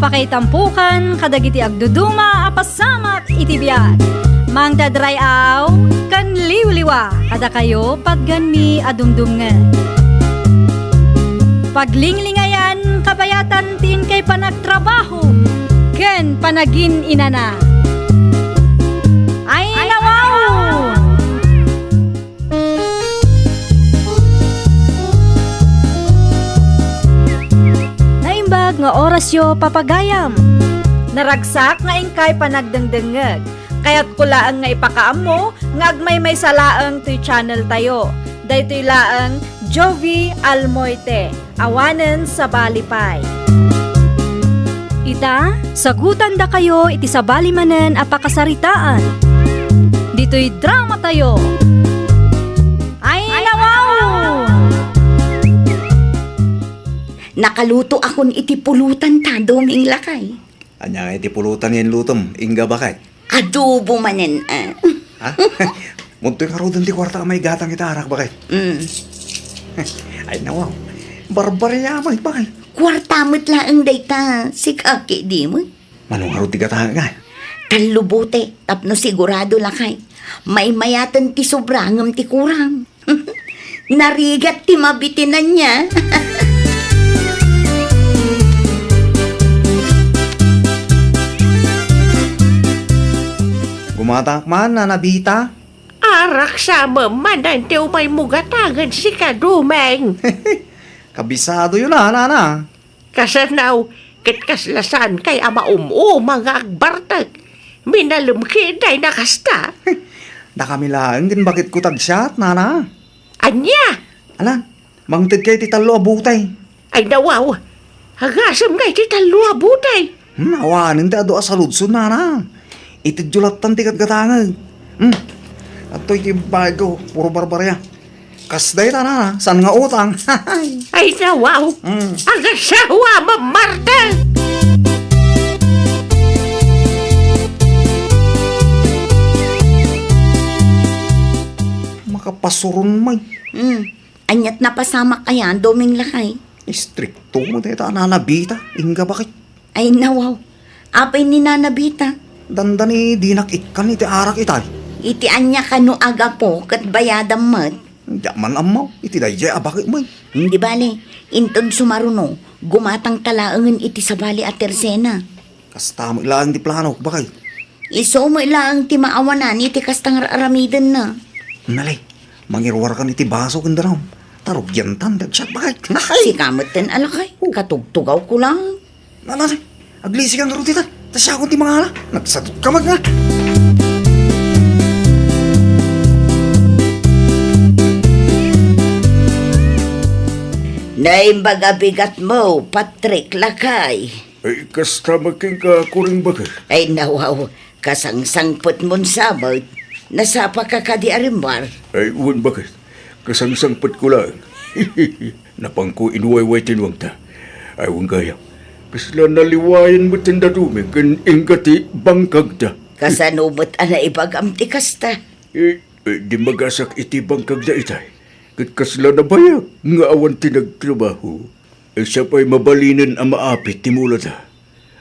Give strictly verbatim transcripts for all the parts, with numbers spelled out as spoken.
Pakaitampokan kadagiti agduduma a pasamak iti biag. Mangted ray-aw ken liwliwa kadakayo patganmi a dumdumngeg. Paglinglingayan kabayatan ti inkay panagtrabaho ken panagin-inana. Ay, nawaw! Naimbag nga orasyo, papagayam. Naragsak nga inkay panagdengdengngeg. Kayatko laeng nga ipakaammo nga agmaymaysa laeng toy channel tayo. Daytoy laeng Jovi Almoite. Awanen sabali pay. Ita, sagutandakayo iti sabali manen a pakasaritaan. Ditoy drama tayo. Ay, nawaw! Nakalutoakon iti pulutan ta, Doming lakay. Ania nga iti pulutan nga inlutom, Inga baket? Adobo manen, ah. Ha? Muntoy ngaruden ti kuarta a maigatang ita arak, baket. Mm. Ay, nawaw. Barbaria met, baket. Kuarta met laeng dayta, sika ketdi met. Mano ngarud ti gatangek, nga? Tallo bote, tapno sigurado lakay. Maymayaten ti sobra ngem ti kurang. Narigat ti mabitinanna. Gumatangak man, Nana Bita. Arak sa manen ti umaymo gatangen sika, Doming. Kabisadoyo la, Nana. Kasano, ket kasla saankay a maum-uma nga agbartek. Minalem ketdi a kasta. Dakami laeng ken baketko ta agsiat, Nana. Ania? Ala, mangtedkay ti tallo a butay. Ay, nawaw. Agasem ngay ti tallo a butay. Hmm, awanen ti adu a saludsod, Nana. Itedyo lattan ti gatgatangek. Hmm. Adtoy ti bago, puro barbaria. Kas dayta na, saan nga utang? Ay, nawaw. Mm. Agasawa, Ma'am Marta! Makapasuron, may. Mm. Aniat napasamak ayan, Doming lakay? Istrikto mo dayta, Nana Bita. Inga bakit? Ay, nawaw. Apay ni Nana Bita? Dandani dinak ikkan iti arak itay. Iti ania kano a gapu ket bayadam met? Diak man ammo, iti daydiay a bakit met. Di bale, inton sumaruno, gumatang ta laengen iti sabali a tersena. Kasta met laeng ti plano, bakit? Isu met laeng ti maawanan iti kasta nga ar-aramidenna. Nalay, mangiruarkan iti baso ken danum. Tarugiantan, dagsiat, bakit? Ay! Sika met ten alakay, katugtugawko lang. Na, na, na. Aglisikan ngarud ita. Ta siakon ti mangala. Nagsadut ka met nga. Naimbag a bigatmo, Patrick, lakay. Ay, kasta met kenka, Kuring Baket. Ay, nawaw. Kasangsangpetmon sa met. Nasapaka kadi a rimmuar? Ay, wen, Baket. Kasangsangpetko laeng. Napanko inuwayway ti nuangta. Ay, wen gayam. Kasla naliwayan met ti dadumi ken inga ti bangkagda. Kasano met a naibagam ti kasta? Eh, eh, dimmagasak iti bangkagda itay. Ket kasla nabayag nga awan ti nagtrabaho. Siya pay mabalinen a maapit ti mulada.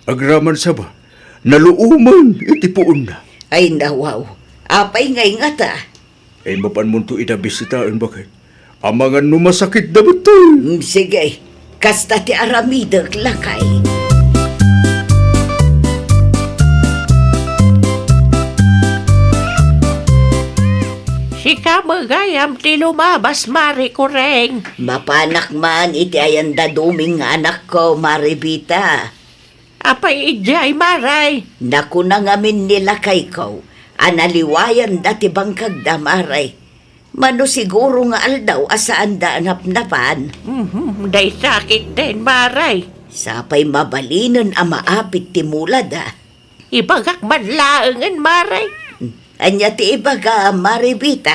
Agraman saba, naluomen iti puonna. Ay, nawaw. Apay ngay ngata? Ay, mapanmonto ida bisitaen, baket. Amangan no masakit da betul. Mm, sige. Kasta ti aramidek, lakay. Sika met gayam ti lumabas, Mari Kureng. Mapanak man iti ayan da Doming nga anakko, Mari Bita. Apay idiay, Maray? Nakuna ngamin ni lakayko a naliwayan da ti bangkagda, Maray. Mano siguro nga aldaw a saanda a napnapan. Mhm, dayta ketdin, Maray. Sapay mabalinen a maapit ti mulada. Ibagak man laengen, Maray. Ania ti ibaga, Mari Bita?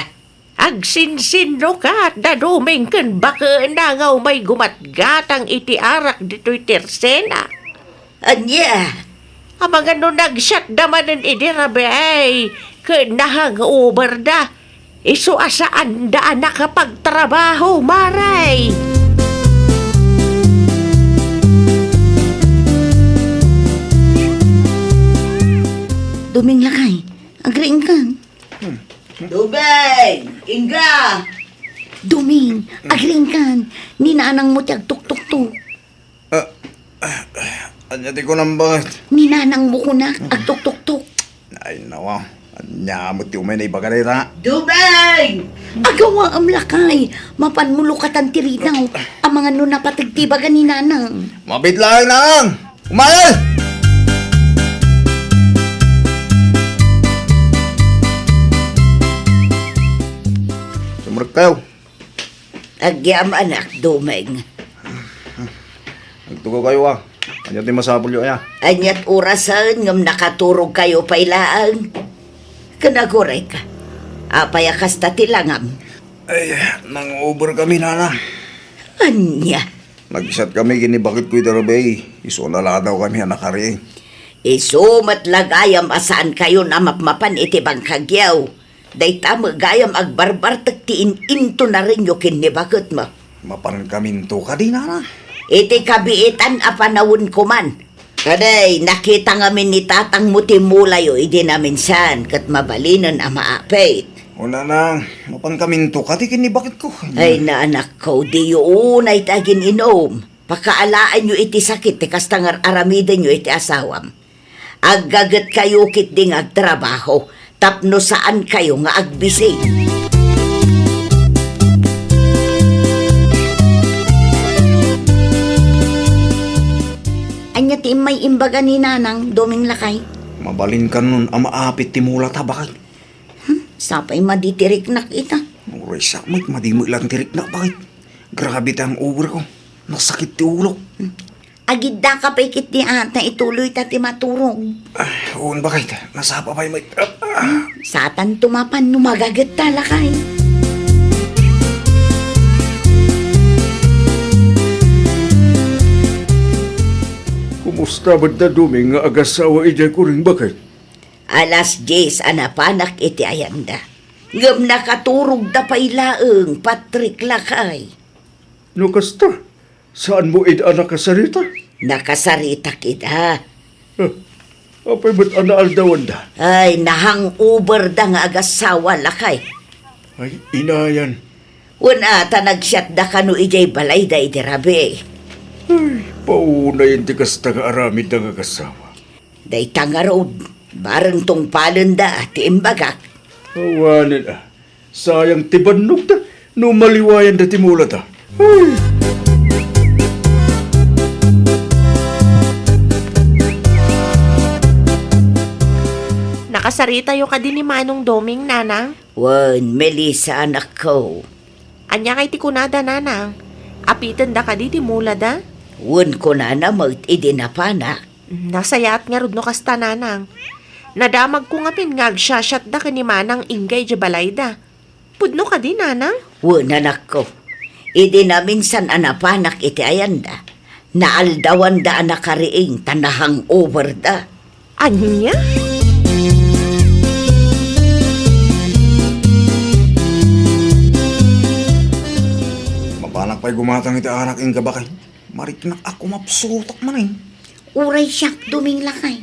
Agsinsinnuka, da Doming ken bakena nga umay gumatgatang iti arak ditoy tersena. Ania? Amangan no nagsiatda manen idi rabii, ken nahangoverda. Isu a saanda a nakapagtrabaho, Maray. Duming, lakay, agriingkan. Duming! Inga! Duming, agriingkan. Ni nanangmo ti agtuktuktok. Ah, ah, ania ti kunam, baket? Ni nanangmo kunak, agtuktuktok. Ay, nawa. Ania met ti umay naibaga dayta? Duming! Agawaam, lakay. Mapanmo lukatan ti ridaw. Amangan no napateg ti ibaga ni nanang. Mabit laeng, nanang! Umayay! Sumrek kayo. Agyamanak, Duming. Agtugaw kayo, a. Ania ti masapulyo aya? Aniat orasen ngem nakaturog kayo pay laeng? Ken agurayka, apay a kasta ti langam? Ay, nang-over kami, nana. Ania? Nagsiat kami ken ni baketko iti rabii, isu a naladaw kami a nakariing. Isu met la gayam a saan kayon a mapmapan iti bangkagyo. Dayta met gayam agbarbartek ti in-intonarenyo ken ni baketmo. Mapan kaminto kadi, nana? Iti kabiitan a panawen koman. Kadi, nakita ngamin ni tatangmo ti mulayo idi naminsan ket mabalinen a maapit. O, nanang, mapan kaminto kadi ken ni baketko. Ay, anakko, diyo unay ti agin-inom. Pakaalaenyo iti sakit ti kasta nga ar-aramidenyo iti asawam. Aggagetkayo ketdi nga agtrabaho tapno saankayo nga agbisi. Ania ti immay imbaga ni Nanang, Doming lakay? Mabalin kanon a maapit ti mulata, bakay. Hmm, sapay madi ti riknak ita. Uray, sa met, madi met lang ti riknak, bakit? Grabe ti hangover ko. Nasakit ti ulok. Hmm. Agidda ka pay ketdi a ta ituloy ta ti maturog. Ah, wen, bakit? Nasapa pay met. Ah, ah. Satan tumapan no magagetta, lakay. Kumusta met da Doming nga agasawa idiay kuring, bakit? Alas dies a napanak iti ayanda. Ngem nakaturogda pay laeng, Patrick lakay. No kasta, saanmo ida a nakasarita? Nakasaritak ida. Ah, apay met a naaldawanda? Ay, nahangover da nga agasawa lakay. Ay, inayan. Wen a, ta nagsiatda kano idiay balayda iti rabii. Ay, paunayen ti kasta nga aramidda nga agasawa. Dayta ngarud, bareng tungpalenda ti imbagak. Awanen a, sayang ti bannogda no maliwayanda ti mulata. Ay! Nakasaritayo kadi ni Manong Doming, Nanang? Wen, Melissa, anakko. Ania ngay ti kunada, Nanang? Apitenda kadi ti mulada? Wen, kunana met idi napanak. Nasayaat ngarud no kasta, Nanang. Nadamagko ngamin nga agsiasiatda ken ni Manang Inggay idiay balayda. Pudno kadi, Nanang? Wen, anakko. Idi naminsan a napanak iti ayanda, naaldawanda a nakariing ta nahangoverda. Ania? Mapanak pay gumatang iti arak, inka, bakay. Mariknak a kumapsutak manen. Uray siak, Doming lakay.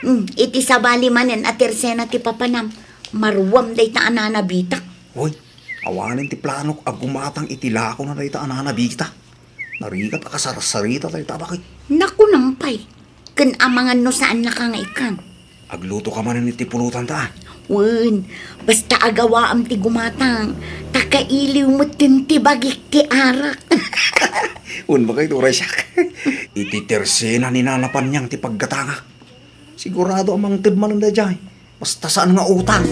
Hmm, iti sabali manen a tersena ti papanam, maruam dayta a nanabitak. Hoy, awanen ti planok a gumatang iti lako na dayta a nanabita. Narigat a kasarsarita dayta, bakit? Nakunam pay, ken amangan no saannaka nga ikkan. Agluto ka manen iti pulotanta, a? Wen, basta agawaam ti gumatang, ta kailiw metten ti bagik ti arak. Wen, bakit, uray siak. Iti tersena ni Nana Panyang ti paggatangak. Sigurado a mangted manen daydiay. Basta saan nga utang.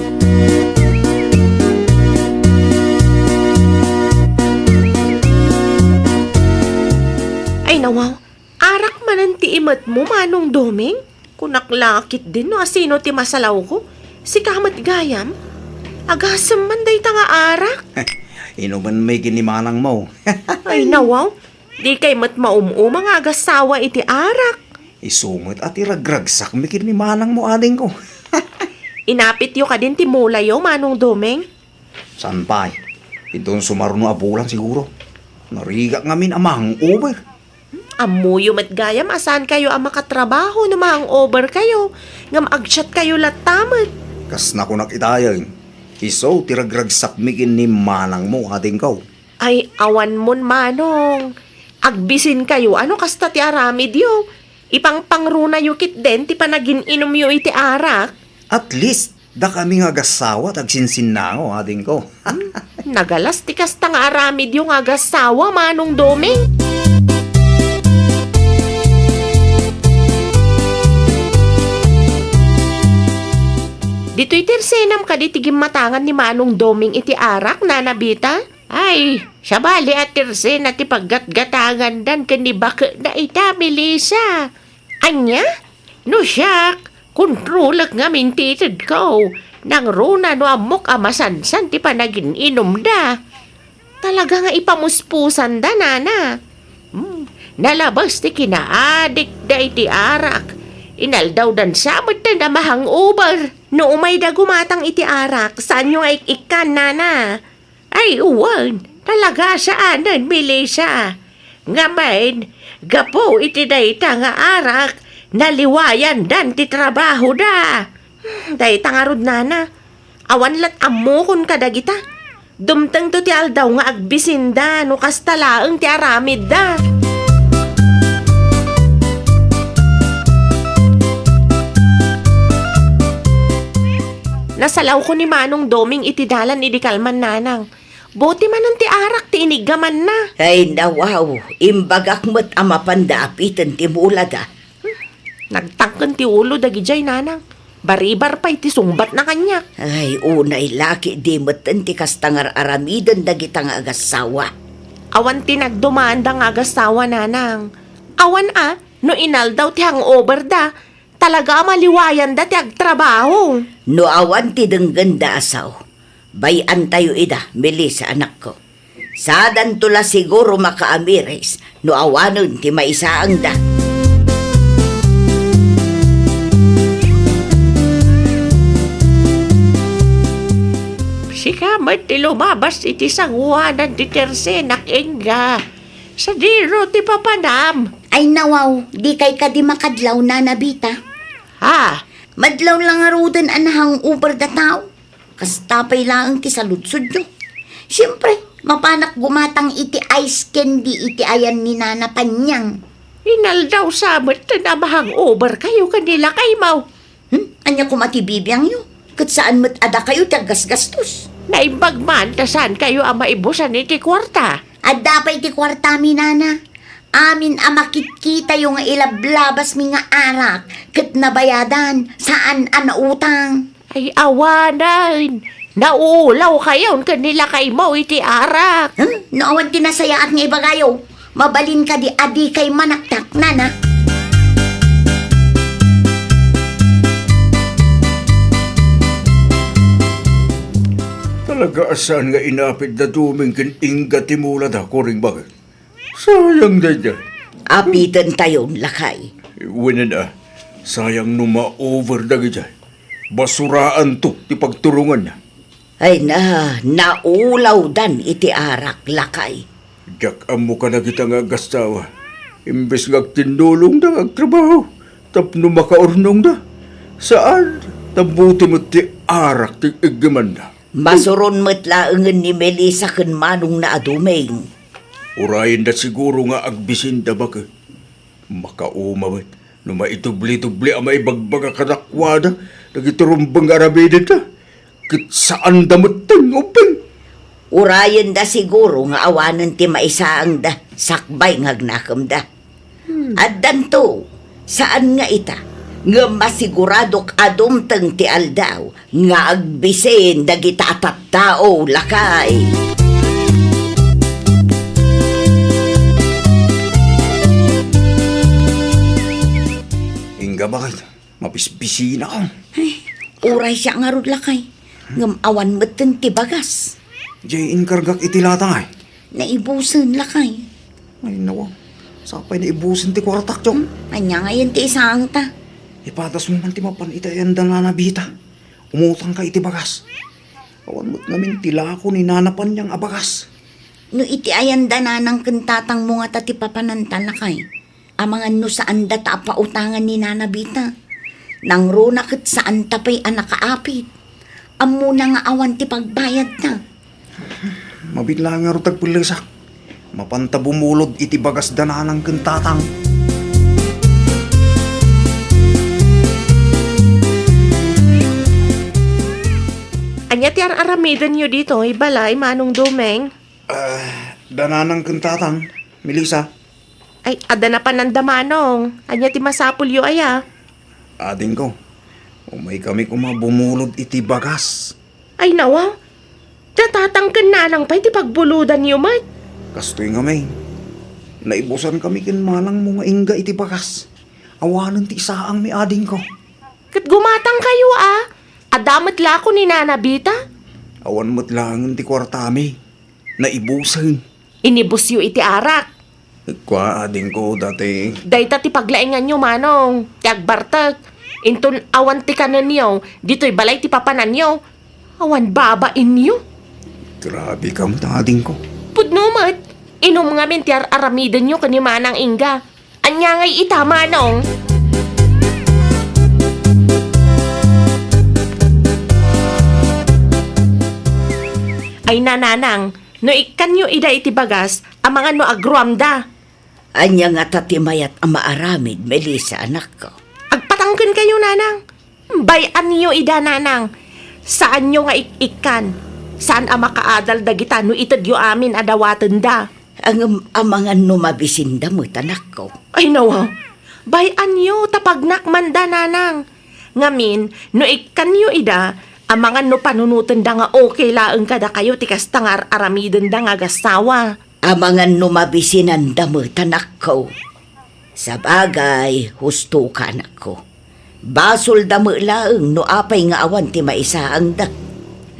Ay, nawaw. Arak manen ti imetmo, Manong Doming? Kunak la ketdin no asino ti masalawko. Sika met gayam? Agasem man dayta nga arak. Inumen mi ken ni manangmo. Ay, nawaw. Dikay met maum-uma nga agasawa iti arak. Isu met a ti ragragsak mi ken ni manangmo, adingko. Inapityo kadin ti mulayo, Manong Doming? Saan pay? Inton sumarno a bulan siguro. Narigat ngamin a ma-hangover. Ammoyo met gayam a saankayo a makatrabaho no ma-hangover kayo, ngem agchat kayo latta met. Kas nakunak itayen, isu ti ragragsakmi ken ni manangmo, adingko. Ay, awanmon, Manong. Agbisinkayo, ano kasta ti aramidyo? Ipangpangrunayo ketdin ti panagin-inumyo iti arak. At least, dakami nga agassawa ti agsinsinnango, adingko. Hmm, nagalas ti kasta nga aramidyo nga agassawa, Manong Doming. Ditoy tersenam kadi ti gimmatangan ni Manong Doming iti arak, Nana Bita? Ay, sabali a tersena ti paggatgatangandan ken ni baketna ita, Melissa. Ania? No siak, kontrolek ngamin ti itedko. Nangruna no ammok a masansan ti panagin-inumda. Talaga nga ipamuspusanda, nana. Hmm, nalabas ti kinaadikda iti arak. Inaldawdan sa metten a ma-hangover. No umayda gumatang iti arak, saanyo nga ik-ikkan, nana? Ay, wen, talaga saanen, Melissa. Ngamin, gapu iti dayta nga arak, naliwayandan ti trabahoda. Hmm, dayta ngarud, nana. Awan lat ammokon kadagita. Dumtengto ti aldaw nga agbisinda no kasta laeng ti aramidda. Nasalawko ni Manong Doming iti dalan idi kalman, nanang. Buti manen ti arak ti iniggamanna. Ay, nawaw, imbagak met a mapanda apiten ti mulada. Hmm, nagtangken ti ulo dagidiay, nanang. Baribar pay ti sungbatna kaniak. Ay, unay laki, di metten ti kasta nga ar-aramiden dagita nga agassawa. Awan ti nagdumaanda nga agassawa, nanang. Awan a, no inaldaw ti hangover da, talaga a maliwayanda ti agtrabaho. No awan ti denggenda a sao, bay-antayo ida, Melissa, anakko. Sadanto la siguro makaamiris no awanen ti maisaangda. Sika met ti lumabas iti sangoanan ti tersenak, Inga. Sadino ti papanam? Ay nawaw, dikay kadi makadlaw, Nana Bita? Ha? Madlaw la ngaruden a nahangover da tao. Kasta pay laeng ti saludsodyo. Siempre, mapanak gumatang iti ice candy iti ayan ni Nana Panyang. Inaldaw sa met a ma-hangover kayo ken ni lakaymo. Hmm? Ania koma ti bibiangyo? Ket saan met a dakayo ti aggasgastos. Naimbag man ta saankayo a maibusan iti kuarta. Adda pay ti kuartami, nana. Amin a makitkitayo nga ilablabasmi nga arak ket nabayadan, saan a nautang. Ay, awanen! Nauulaw kayon ken ni lakaymo iti arak. Hmm? No awan ti nasayaat nga ibagayo, mabalin kadi a dikay manaktak, nana? Talaga a saan nga inapid da Doming ken Inga ti mulada, Kuring Bakit? Sayang daydiay. Apitentayon, lakay. Wen a, sayang no ma-over dagidiay. Basuraanto ti pagturonganna. Ay na, naulawdan iti arak, lakay. Diak ammo kadagita nga agassawa. Imbes nga agtinnulongda nga agtrabaho tapno makaurnongda. Saan, ta buti met ti arak ti iggimanda. Masuron met laengen ni Melissa ken manongna a Doming. Urayenda siguro nga agbisinda, Bakit. Makauma met no maidubli-dubli a maibagbaga kadakuada dagiti rumbeng nga aramidenda, ket saanda metten nga ubbing. Urayenda siguro nga awanen ti maisaangda sakbay nga agnakemda. Hmm. Addanto, saan nga ita, ngem masiguradok a dumteng ti aldaw nga agbisin dagita a tattao, lakay. Inggabay, mabisbisinakon. Ay, uray siak ngarud, lakay. Ngem awan metten ti bagas. Jay, inkargak iti latay. Naibusen, lakay. Ay, nawa. Sapay naibusen ti kuartak, Chong. Ania ngayen ti isaangta? Ipatasmo man ti mapan iti ayanda, Nana Bita. Umutangka iti bagas. Awan met ngamin ti lako ni Nana Panyang a bagas. No iti ayanda nanang ken tatangmo ngata ti papananta, lakay. amangan no saanda ta a pautangan ni Nana Bita. Nangruna ket saanta pay a nakaapit. Ammona nga awan ti pagbayadta. Mabiit laeng ngarud ti agpellesak. Mapanta bumulod iti bagas da nanang ken tatang. Ania ti ar-aramidenyo ditoy balay, Manong Doming? Ah, da nanang ken tatang, Melissa. Ay, adda napananda, Manong. Ania ti masapulyo aya? Adingko, umay kami koma bumulod iti bagas. Ay, nawa. Da tatang ken nanang pay ti pagbulodanyo met. Kastoy ngamin. Naibusan kami ken manangmo nga ingga iti bagas. Awanen ti isaangmi, adingko. Ket gumatang kayo, a? Adda met la ko ni Nana Bita? Awan met laengen ti kuartami. Naibusen. Inibusyo iti arak. Kua, adingko, dati. Dayta ti paglainganyo, Manong, ti agbartek. Inton awan ti kanenyo, ditoy balay ti papananyo. Awan babainyo. Grabe ka met, adingko. Pudno met, inum ngamin ti ar-aramidenyo ken ni Manang Inga. Ania ngay ita, Manong? Ay, nanang, no ikkanyo ida iti bagas, amangan no agruamda. Ania ngata ti mayat a maaramid, Melissa, anakko? Agpatangken kayo, nanang. Bay-anyo ida, nanang. Saanyo nga ik-ikkan. Saan a makaadal dagita no itedyo amin a dawatenda. Ngem amangan no mabisinda met, anakko. Ay, nawa. Bay-anyo, ta pagnakmanda, nanang. Ngamin, no ikkanyo ida, amangan no panunotenda nga okay laeng kadakayo ti kasta nga ar-aramidenda nga agassawa. Amangan no mabisinanda met, anakko. Sabagay, husto ka, anakko. Basolda met laeng no apay nga awan ti maisaangda.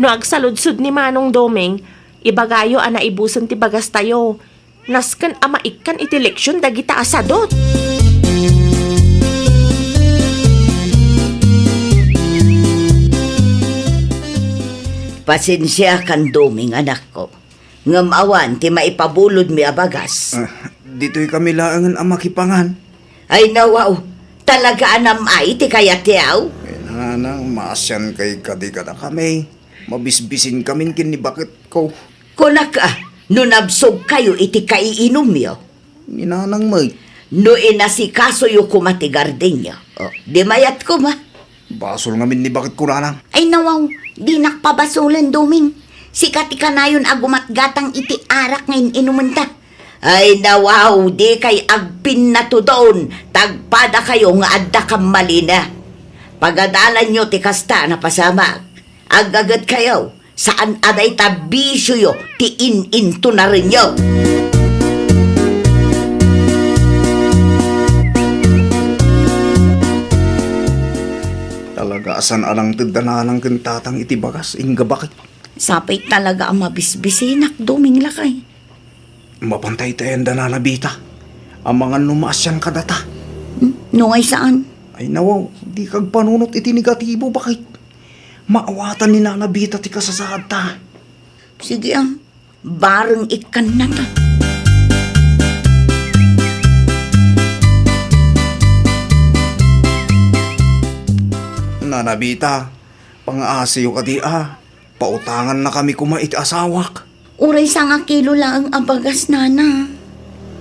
No agsaludsod ni Manong Doming, ibagayo a naibusen ti bagastayo. Nasken a maikkan iti leksion dagita a sadut. Pasensiakan, Doming, anakko. Ngem awan ti maipabulodmi a bagas. Ah, ditoy kami laengen a makipangan. Ay, nawaw, talaga a nam-ay ti kayatyaw? Ay, nanang, maasian kay kadi kadakami. Mabisbisin kamin ken ni baketko. Kunak a, no nabsog kayo iti kaiinumyo. Ni nanang met. No inasikasoyo koma ti gardenyo. O, di mayat koma. Basol ngamin ni baketko, nanang. Ay, nawaw, dinak pabasolen, Doming. Sika ti kanayon a gumatgatang iti arak nga in-inumenta. Ay, nawaw, dikay agpinnatudon, tagpadakayo nga adda kammalina. Pagadalanyo ti kasta a napasamak. Aggaget kayo, saan a dayta bisioyo ti in-intunarenyo. Talaga a saan a nangted da nanang ken tatang iti bagas, ingga bakit? Sapay talaga a mabisbisinak, Doming lakay. Mapantay ta enda nanabita. Amangan no maasian kadata. Hmm? No ngay saan? Ay, nawaw, di kagpanunot iti negatibo, bakit? Maawatan ni nanabita ti kasasaadta. Sige, ah. Bareng ikkannata. Nanabita, pangaasiyo kadi a. Pautangannakami koma iti asawak. Uray sangakilo laeng a bagas, nana.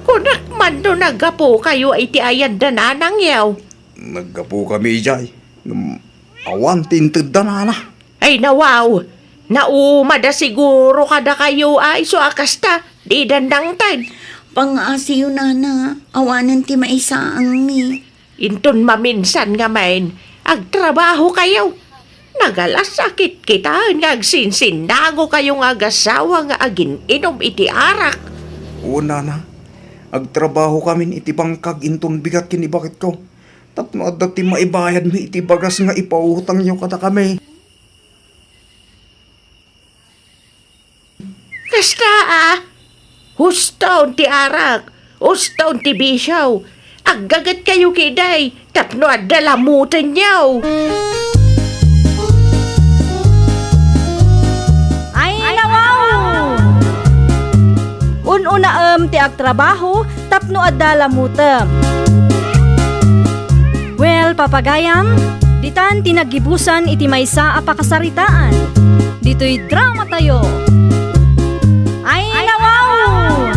Kunak man no naggapukayo iti ayadda nanangyo. Naggapukami idiay. Ngem awan ti intedda, nana. Ay, nawaw. Naumada siguro kadakayo a isu a kasta. Di dandangted. Pangaasiyo, nana. Awanen ti maisaangmi. Inton maminsan ngamin, agtrabahokayo. Nagalas a kitkitaan nga agsinsinnagokayo nga agasawa nga agin-inom iti arak. Wen, nana, agtrabahokamin iti bangkag inton bigat ken ni baketko, tapno adda ti maibayadmi iti bagas nga ipautangyo kadakami. Kasta a, huston ti arak, huston ti bisio. Aggagetkayo ketdi tapno adda lamutenyo. Ay, nawaw! Un-unaem ti agtrabaho tapno adda lamutem. Papagayam, ditan ti naggibusan iti maysa a pakasaritaan. Ditoy dramatayo. Ay, nawaw!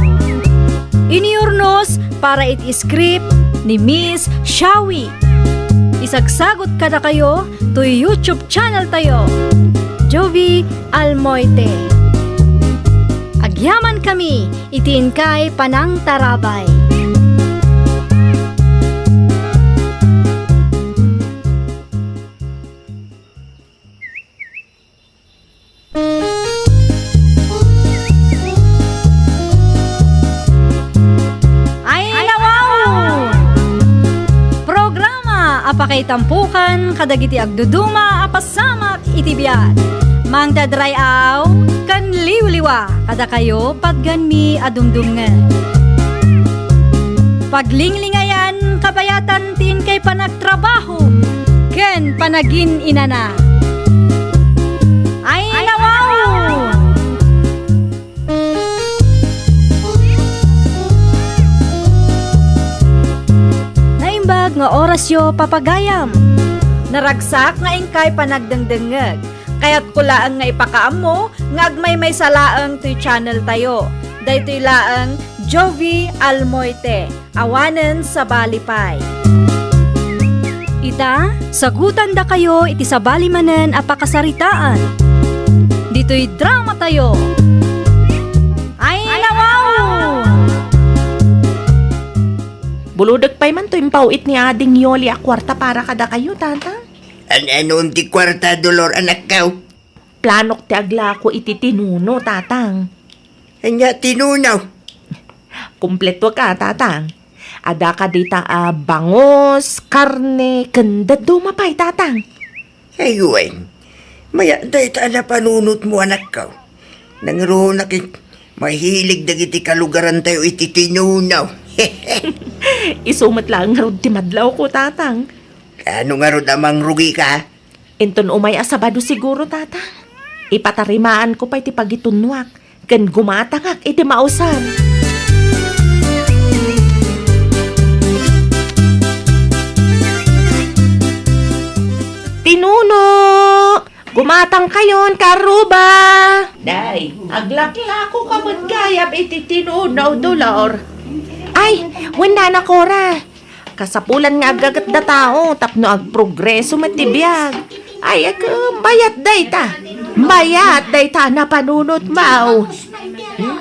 Iniurnos para iti script ni Miss Shawi. Isagsagut kadakayo toy YouTube channel tayo, Jovi Almoite. Agyaman kami iti inkay panangtarabay. Ay, nawaw! Programa a pakaitampukan kadagiti agduduma a pasamak iti biag. Mangdadray-aw ken liwliwa kadakayo patganmi a dumdumngeg. Paglinglingayan kabayatan ti inkay panagtrabaho ken panagin-inana. Ay, nawaw! Naimbag nga orasyo, papagayam. Naragsak nga inkay panagdengdengngeg. Kayatko laeng nga ipakaammo nga agmaymaysa laeng toy channel tayo. Daytoy laeng Jovi Almoite. Awanen sabali pay. Ita, sagutandakayo iti sabali manen a pakasaritaan. Ditoy dramatayo. Ay, nawaw! Bulodek pay man to impaw-it ni Ading Yoli a kuarta para kadakayo, Tata. An-anon ti kuarta, Dolor, anakko? Planok ti aglako iti tinuno, Tatang. Ania tinuno? Kumpleto ka, Tatang. Adda ka dita a bangus, karne, ken dadduma pay, Tatang. Ay, wen. Mayat dayta a napanunotmo, anakko. Nangruna ket mahilig dagiti kalugarantayo iti tinuno. Isu met laeng ngarud ti madlawko, Tatang. Ano ngarud a mangrugika? Inton umay a Sabado siguro, Tata. Ipatarimaanko pay ti pagitunnuak ken gumatangak iti mausar. Tinuno! Gumatangkayon, kaarruba! Day, aglaklako ka met gayam iti tinuno, Dolor. Ay, wen, Nana Cora. Kasapulan nga aggaget da tao tapno agprogreso met ti biag. Ay, ag-, mayat dayta. Mayat dayta a napanunotmo. Hmm?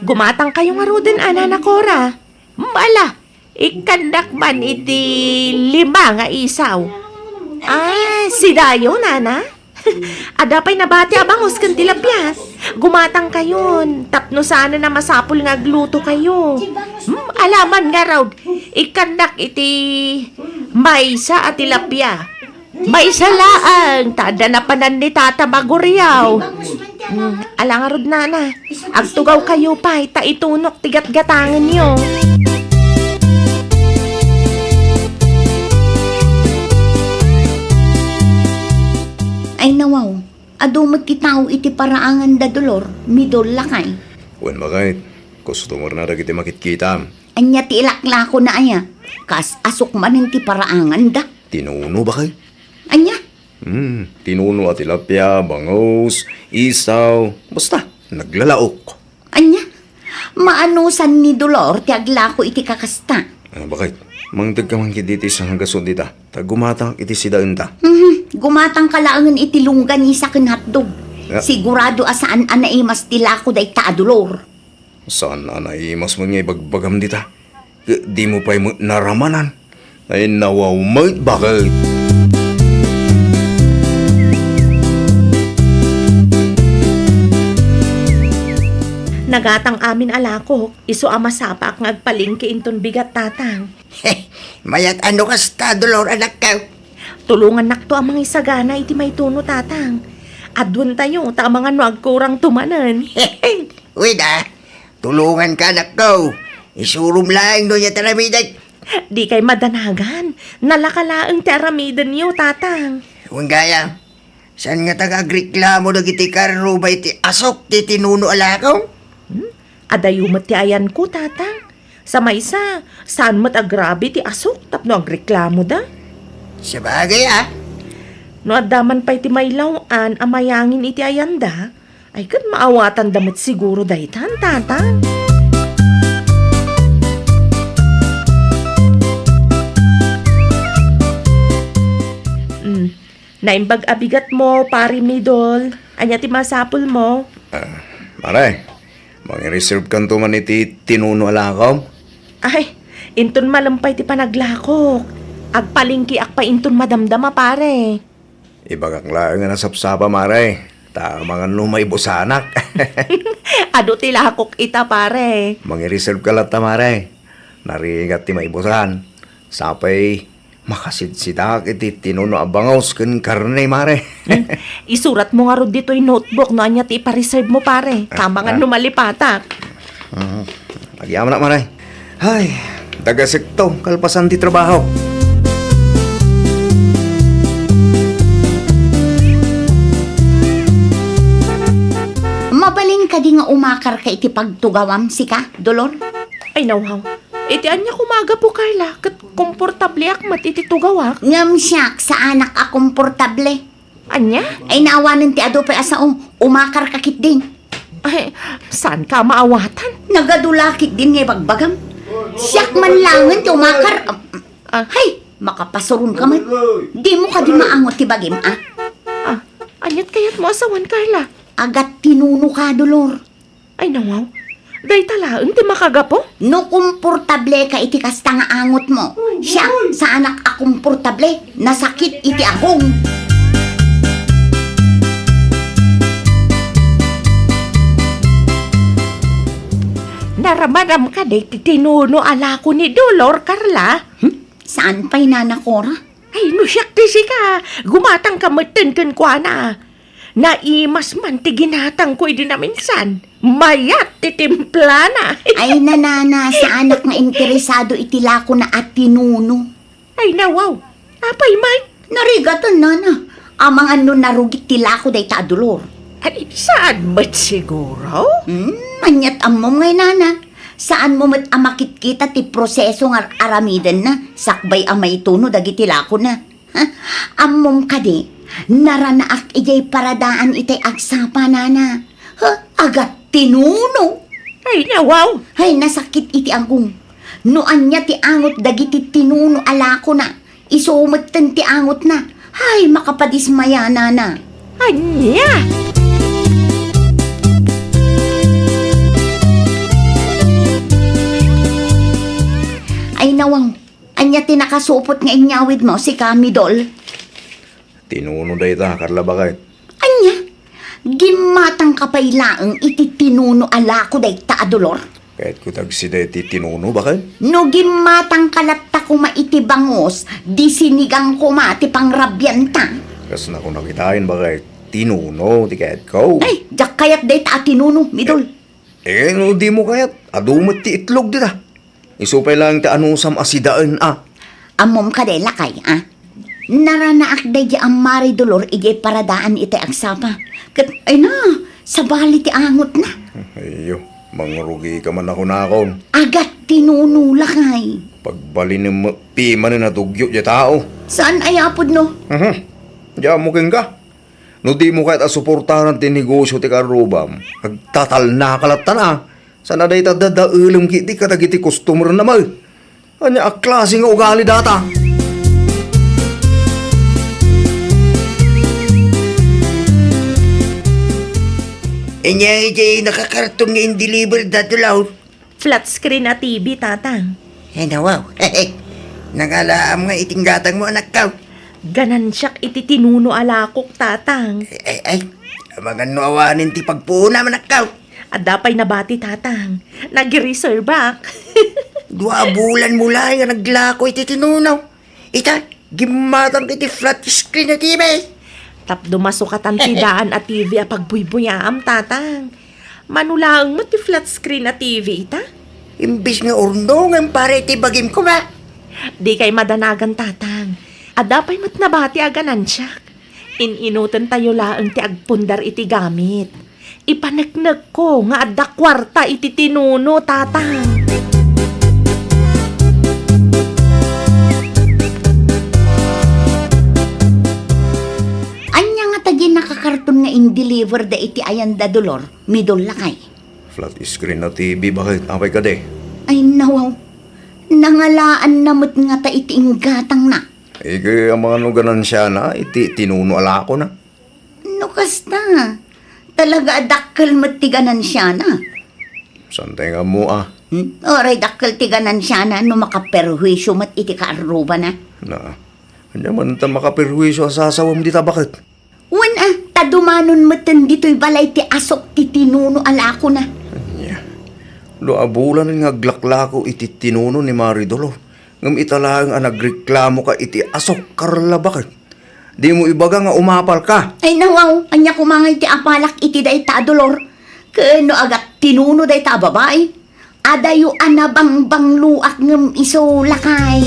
Gumatangkayo ngaruden, a, Nana Cora. Hmm, ala, ikkannak man iti lima nga isaw. Ah, sidayo, Nana? Adda pay nabati a bangus ken tilapia. Gumatangkayon, tapno saanen a masapul nga aglutokayo. Hmm, ala man ngarud, ikkannak iti maysa a tilapia. Maysa laeng, ta adda napanan ni Tata Maguriaw. Hmm, ala ngarud, Nana. Agtugawkayo pay, ta itunok ti gatgatangenyo. Ay, nawaw, adu met ti tao iti paraanganda, Dolor, midol lakay. Wen, baket, customer na dagiti makitkitam. Ania ti ilaklakona aya? Kas asok manen ti paraanganda. Tinuno, baket? Ania? Hmm, tinuno a tilapia, bangus, isaw, basta, naglalaok. Ania? Maanusan ni Dolor ti aglako iti kakasta? Ah, baket, mangted ka man ketdi ti sangagaso dita. Ta gumatang iti sidaenta. Mhm, gumatangka laengen iti longganisa ken hotdog. Ya. Sigurado a saan a naimas ti lako dayta a Dolor. Saan a naimas met nga ibagbagam dita. Ket dimo pay met naramanan. Ay, nawaw met, baket. Nagatang amin a lakok, isu a masapaak nga agpalengke inton bigat, Tatang. Mayat a no kasta, Dolor, anakko. Tulongannakto a mangisagana iti maytono, Tatang. Aduentayo, ta amangan no agkurangto manen. Wen a, tulonganka, anakko. Isurom laeng no ania ti aramidek. Dikay madanagan. Nalaka laeng ti aramidenyo, Tatang. Wen gayam, saan ngata nga agreklamo dagiti kaarruba iti asok ti tinuno a lakok? Hmm? Adayo met ti ayanko, Tatang. Sa maysa, saan met agrabe ti asok tapno agreklamoda? Sabagay, ah. No adda man pay ti mailaw-an a mayangin iti ayanda, ay ket maawatanda met siguro daytan, Tata. Mm. Naimbag a bigatmo, Pare Midol. Ania ti masapulmo? Ah, Mare, mangi-reserve kanto man iti tinuno a lakom? Ay, inton malem pay ti panaglakok. Agpalengkeak pay inton madamdama, pare. Ibagak laeng a nasapsapa, Mare. Ta amangan no maibusanak. Adu ti lakok ita, pare. Mangi-reserve ka latta, Mare. Narigat ti maibusan. Sapay makasidsidaak iti tinuno a bangus ken karne, Mare. Hmm. Isuratmo ngarud ditoy notebook no ania ti ipa-reserve mo, pare. Ah, amangan ah. No malipatak. Mhm. Agyamanak, Mare. Ay, dagasekto, kalpasan ti trabaho. Mabalin kadi nga umakarka iti pagtugawam, sika, Dolor? Ay, nawhaw. Iti ania koma a gapu, Carla, ket komportableak met iti tugawak. Ngem siak, saanak a komportable. Ania? Ay, naawanen ti adu pay a sao. Umakarka ketdin. Ay, saanka a maawatan? Nagadu la ketdin nga ibagbagam. Siak man laengen ti umakar. Ah. Hay, makapasuronka met. Dimo kadi maangot ti bagim, a? Ah, aniat kayatmo a sawen, Carla? Agattinunoka, Dolor. Ay, nawaw. Dayta laeng ti makagapu? No komportableka iti kasta nga angotmo, siak, saanak a komportable, nasakit iti agong. Naramaram kadi ti tinuno a lako ni Dolor, Carla? Hmm? Saan pay, Nana Cora? Ay, no siak ti sika, gumatangka metten kenkuana. Naimas man ti ginatangko idi naminsan. Mayat ti timplana. Ay, nanana, saanak nga interesado iti lakona a tinuno. Ay, nawaw. Apay, Mike? Narigaten, nana. Amangan no narugit ti lako dayta a Dolor. Ay, saan met siguro? Hmm, aniat ammom ngay, nana. Saanmo met a makitkita ti proseso nga ar-aramidenna sakbay a maituno dagiti lakona. Ha? Ammom kadi, naranaak idiay paradaan itay agsapa, nana. Ha? Agattinuno! Ay, nawaw! Ay, nasakit iti agong. No ania ti angot dagiti tinuno a lakona, isu metten ti angotna. Ay, makapadismaya, nana. Ania? Ay, nawaw. Ania ti nakasupot nga inyawidmo, sika, Midol? Tinuno dayta, Carla, baket. Ania? Gimmatangka pay laeng iti tinuno a lako dayta a Dolor? Kayatko ti agsida iti tinuno, baket. No gimmatangka latta koma iti bangus, di sinigang koma ti pangrabianta. Kas nakunak itaen, baket, tinuno ti kayatko. Ay, diak kayat dayta a tinuno, Midol. Eh, eh, no dimo kayat, adu met ti itlog dita. Isu pay laeng ti anusam a sidaen, a. Ammom kadi, lakay, a? Naranaak daydi a Mari Dolor idiay paradaan itay agsapa. Ket, ay na, sabali ti angotna. Ayyo, mangrugika man a kunakon. Agattinuno, lakay. Pagbalinem met pimanen a dugyo diay tao. Saan aya pudno? Mhm. Diammo kenka. No dimo kayat a suportaran ti negosio ti karrubam, agtatalnaka lattan a. Saan a dayta dadaelem ketdi kadagiti customer-na met. Ania a klase nga ugali data? Ania iti nakakarton nga in-deliver da, Dolor? Flat screen a T V, Tatang. Ay, nawaw. Nangalaam nga iti gatangmo, anakko. Ganansiak iti tinuno a lakok, Tatang. Ay, ay, ay. Amangan no awanen ti pagpuonam, anakko. Adda pay nabati, Tatang. Nagreservak. Dua a bulan mo laeng nga naglako iti tinuno. Ita, gimmatang iti flat screen a T V. Tapno masukatan ti daan a T V a pagbuybuyaam, Tatang. Mano laeng met ti flat screen a T V ita? Imbes nga urno, ngem para iti bagim koma. Dikay madanagan, Tatang. Adda pay met nabati a ganansiak. In-inutentayo laeng ti agpundar iti gamit. Ipaneknekko nga adda kuarta iti tinuno, Tatang. nga in-deliver da iti ayan da Dolor, Midol, lakay. Flat screen a T V, baket, apay kadi? Ay, nawaw. Nangalaanna met ngata iti inggatangna. Iti amangan no ganansiana iti tinuno a lakona. No kasta, talaga a dakkel met ti ganansiana. Saan tay nga ammo, a? Hmm? Uray dakkel ti ganansiana no makaperhuisio met iti kaarrubana. Na, ania man ta makaperhuisio a sasawem dita, baket? Wen a, ta dumanon metten ditoy balay ti asok ti tinuno a lakona. Ania? Dua a bulan nga aglaklako iti tinuno ni Mari Dolor, ngem ita laeng a nagreklamoka iti asok, Carla, baket? Dimo ibaga nga umapalka. Ay, nawaw, ania koma nga iti apalak iti dayta a Dolor? Ken no agattinuno dayta a babai, adayo a nabangbangloak ngem isu, lakay.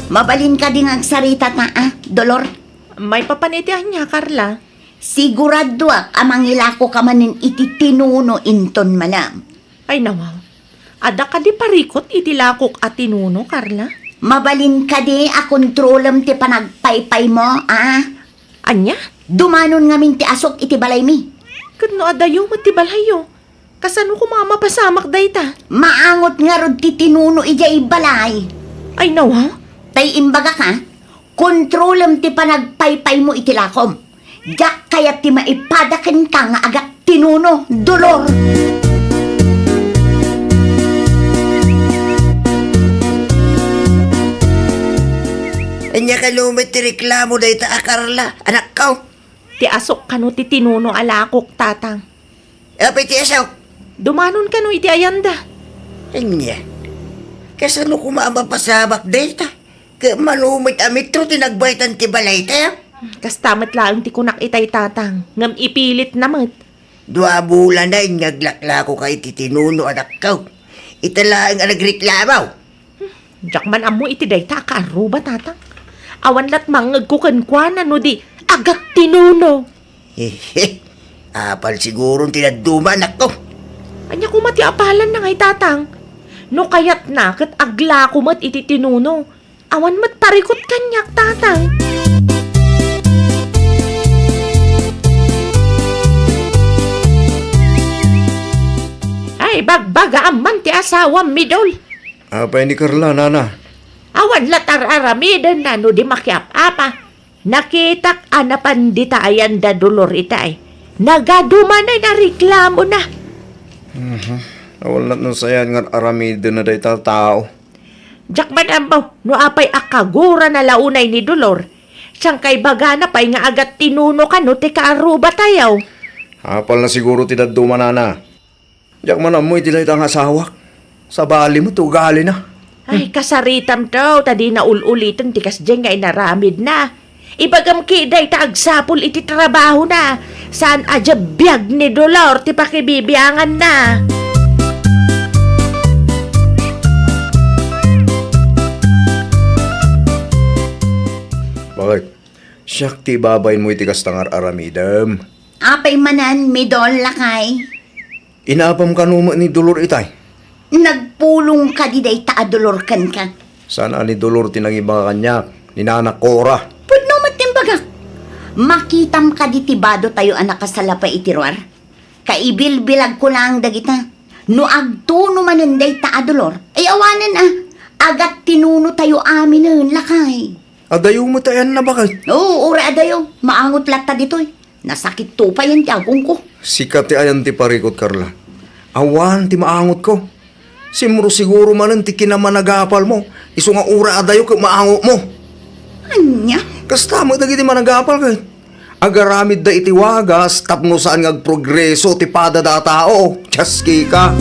Mabalin kadi nga agsarita ta, a, Dolor? Maipapan iti ania, Carla? Siguradoak a mangilakoka manen iti tinuno inton malem. Ay, nawaw. Adda kadi parikut iti lakok a tinuno, Carla? Mabalin kadi a kontrolem ti panagpaypaymo, a? Ania? Dumanon ngamin ti asok iti balaymi. Ket no adayo met ti balayyo, kasano koma a mapasamak dayta? Maangot ngarud ti tinuno idiay balay. Ay, nawaw. Tay imbagak, a? Kontrolem ti panagpaypaymo iti lakom. Diak kayat ti maipada kenka nga agattinuno, Dolor. Ania kano met ti reklamo dayta a Carla, anakko? Ti asok kano ti tinuno a lakok, tatang. Apay ti asok? Dumanon kano iti ayanda. Ania? Kasano koma a mapasamak dayta? Ket mano met a metro ti nagbaetan ti balaytayo? Kasta met laeng ti kunak itay, tatang, ngem ipilitna met. Dua a bulan nga aglaklakoka iti tinuno, anakko. Ita laeng a nagreklamo. Diak man ammo iti dayta a kaarruba, tatang. Awan lat mangngegko kenkuana no di agattinuno. Hehe. Apal siguro ti dadduma, anakko. Ania koma ti apalanna ngay, tatang? No kayatna, ket aglako met iti tinuno. Awan met parikut kaniak, tatang. Ay, bagbagaam man ti asawam, Midol. Apay ni Carla, nana? Awan lat ar-aramidenna no di makiap-apa. Nakitak a napan dita ayanda Dolor itay. Nagadumanen a reklamona. Mhm. Awan lat no sayan nga ar-aramidenna dayta a tao. Diak man ammo no apay a kagurana la unay ni Dolor. Saan kay bagana pay nga agattinuno kano ti kaarrubatayo. Apalna siguro ti dadduma, nana. Diak man ammo iti dayta nga asawak. Sabali met ti ugalina. Ay, kasaritam to, ta dina ul-uliten ti kasdiay nga inaramidna. Ibagam ketdi ta agsapul iti trabahona. Saan a diay biag ni Dolor ti pakibibianganna. Baket? Siak ti ibabainmo iti kasta nga ar-aramidem. Apay manen, Midol, lakay? Inapam kano met ni Dolor itay? Nagpulong kadi dayta a Dolor kenka? Saan a ni Dolor ti nangibaga kaniak, ni Nana Cora. Pudno met ti imbagak. Makitam kadi ti badotayo a nakasalapay iti ruar? Kaibilbilagko laeng dagita. No agtuno manen dayta a Dolor, ay awanen a, agattinunotayo aminen, lakay. Adayo met ti ayanna, baket? Oo, uray adayo. Maangot latta ditoy. Nasakit to payen ti agongko. Sika ti ayan ti parikut, Carla. Awan ti maangotko. Simro siguro manen ti kinamanagapalmo, isu nga uray adayo ket maangotmo. Ania? Kasta met dagiti managapal ket agaramidda iti wagas tapno saan nga agprogreso ti padada a tao. Tiaskika.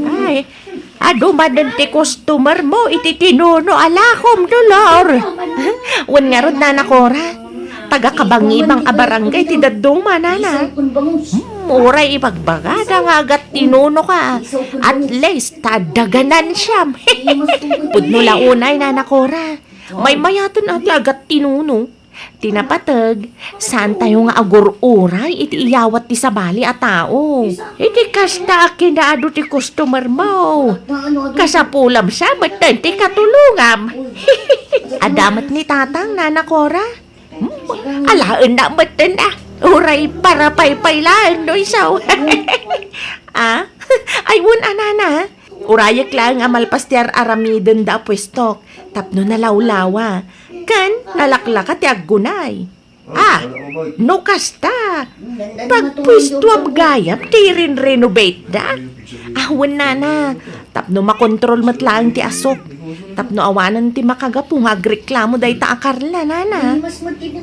Ay, adu manen ti customer mo iti tinuno a lakom, Dolor. Wen ngarud, Nana Cora, taga-Kabangibang a barangay ti dadduma, nana. Hmm, uray ibagbagada nga agattinunoka. At least, ta adda ganansiam. Pudno la unay, Nana Cora. Maymayaten a ti agattinuno. Ti napateg, saantayo nga agur-uray iti iyawat ti sabali a tao. Iti kasta a kinaadu ti customer mo. Kasapulam sa metten ti katulongam. Adda met ni Tatang, Nana Cora? Hmm, alaenna metten a. Uray parapaypay laeng no isu. Ah? Ay, wen a, Nana. Urayek laeng a malpas ti ar-aramidenda a puestok tapno nalawlawa ken nalaklaka ti aggunay. Ah, no kasta, pagpuestuam gayam ti rin-renovateda. Ah, wen, Nana, tapno makontrol met laeng ti asuk. Tapno awanen ti makagapu nga agreklamo dayta a Carla, Nana.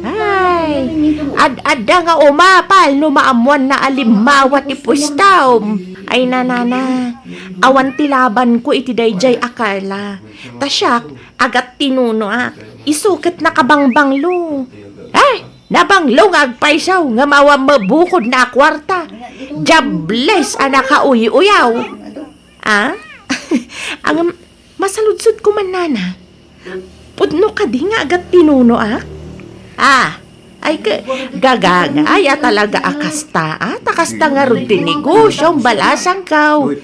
Ay, ad-adda nga umapal no maammoanna a limmawa ti puestam. Ay, Nana, awan ti labanko iti daydiay a Carla. Ta siak, agattinunoak. Isu ket nakabangbanglo. Ay, nabanglo nga agpayso nga mawa mabukodna a kuarta. Diables a nakauy-uyaw. Ah? Ang masaludsod ko man, Nana. Pudno kadi nga agattinunoak? Ah, ay ke, gagangay a talaga a kasta, ah, ta kasta ngarud ti negosio, balasangko.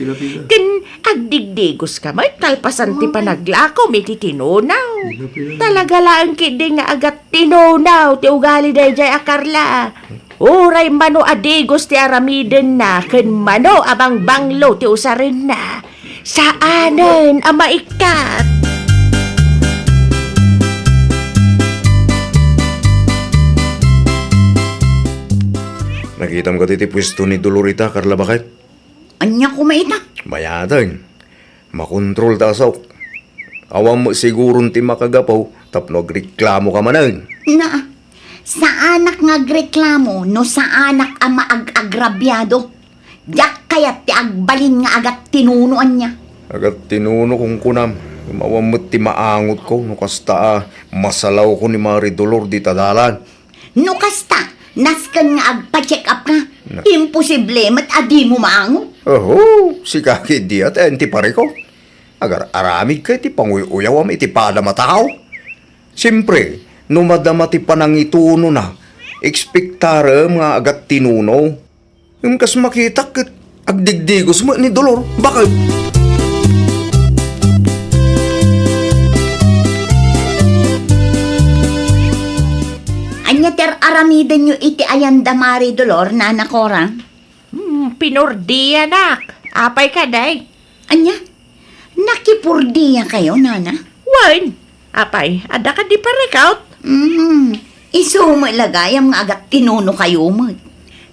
Ken agdigdigos ka met kalpasan ti panaglakom iti tinunaw. Talaga laeng ketdi nga agattinunaw ti ugali daydiay a Carla. Uray mano a digos ti aramidenna ken mano a bangbanglo ti usarenna, saanen a maikkat. Nakitam kadi ti puesto ni Dolor ita, Carla, baket? Ania koma ita? Mayat, eh. Makontrol ta asuk. Awan met siguron ti makagapu tapno agreklamo ka manen. Na, saanak nga agreklamo no saanak a maag-agrabiado. Diak kayat ti agbalin nga agattinuno ania. Agattinuno kunkunam, ngem awan met ti maangotko no kasta a masalawko ni Mari Dolor dita dalan. No kasta, nasken nga agpa-check up ka. Na- Imposible met a dimo maangot. Oho, sika ketdi a ti pariko. Agar-aramidka iti panguy-uyawam iti padam a tao. Siempre, no madama ti panangitunona, ekspektarem nga agattinuno. Ngem kas makitak ket agdigdigos met ni Dolor. Baket? Ania ti ar-aramidenyo iti ayanda Mari Dolor, Nana Cora? Hmm, pinordianak. Apay kadi? Ania? Nakipurdiakayo, Nana? Wen, apay, adda kadi parikot? Mm, isu met la gayam nga agattinunokayo met.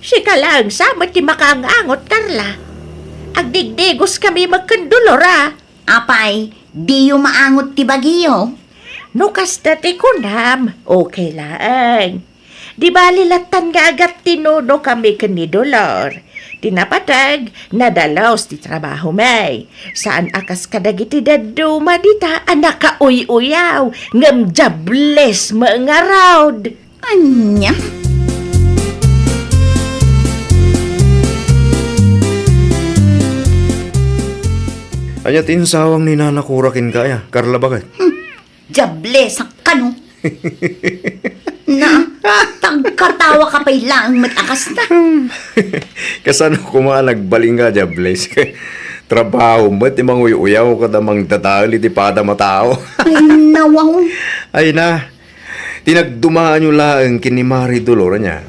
Sika laeng sa met ti makaang-angot, Carla. Agdigdigoskami met ken Dolor, a. Apay, diyo maangot ti bagiyo? No kasta ti kunam, okay laeng. Di bali lattan nga agattinunokami ken ni Dolor. Ti napateg, nadalus ti trabahomi. Saan a kas kadagiti dadduma dita a nakauy-uyaw, ngem diables met ngarud. Ania? Ania ti insawang ni Nana Cora kenka, aya, Carla, baket? Hmm. Diablesak kano? Na, tagkatawa ka pay laeng met a kasta. Kasano koma a nagbalin nga diables? Trabaho met ti manguy-uyaw kada mangdadael iti padam a tao. Ay, nawaw. Ay na, ti nagdumaanyo laeng ken ni Mari Dolor, ania?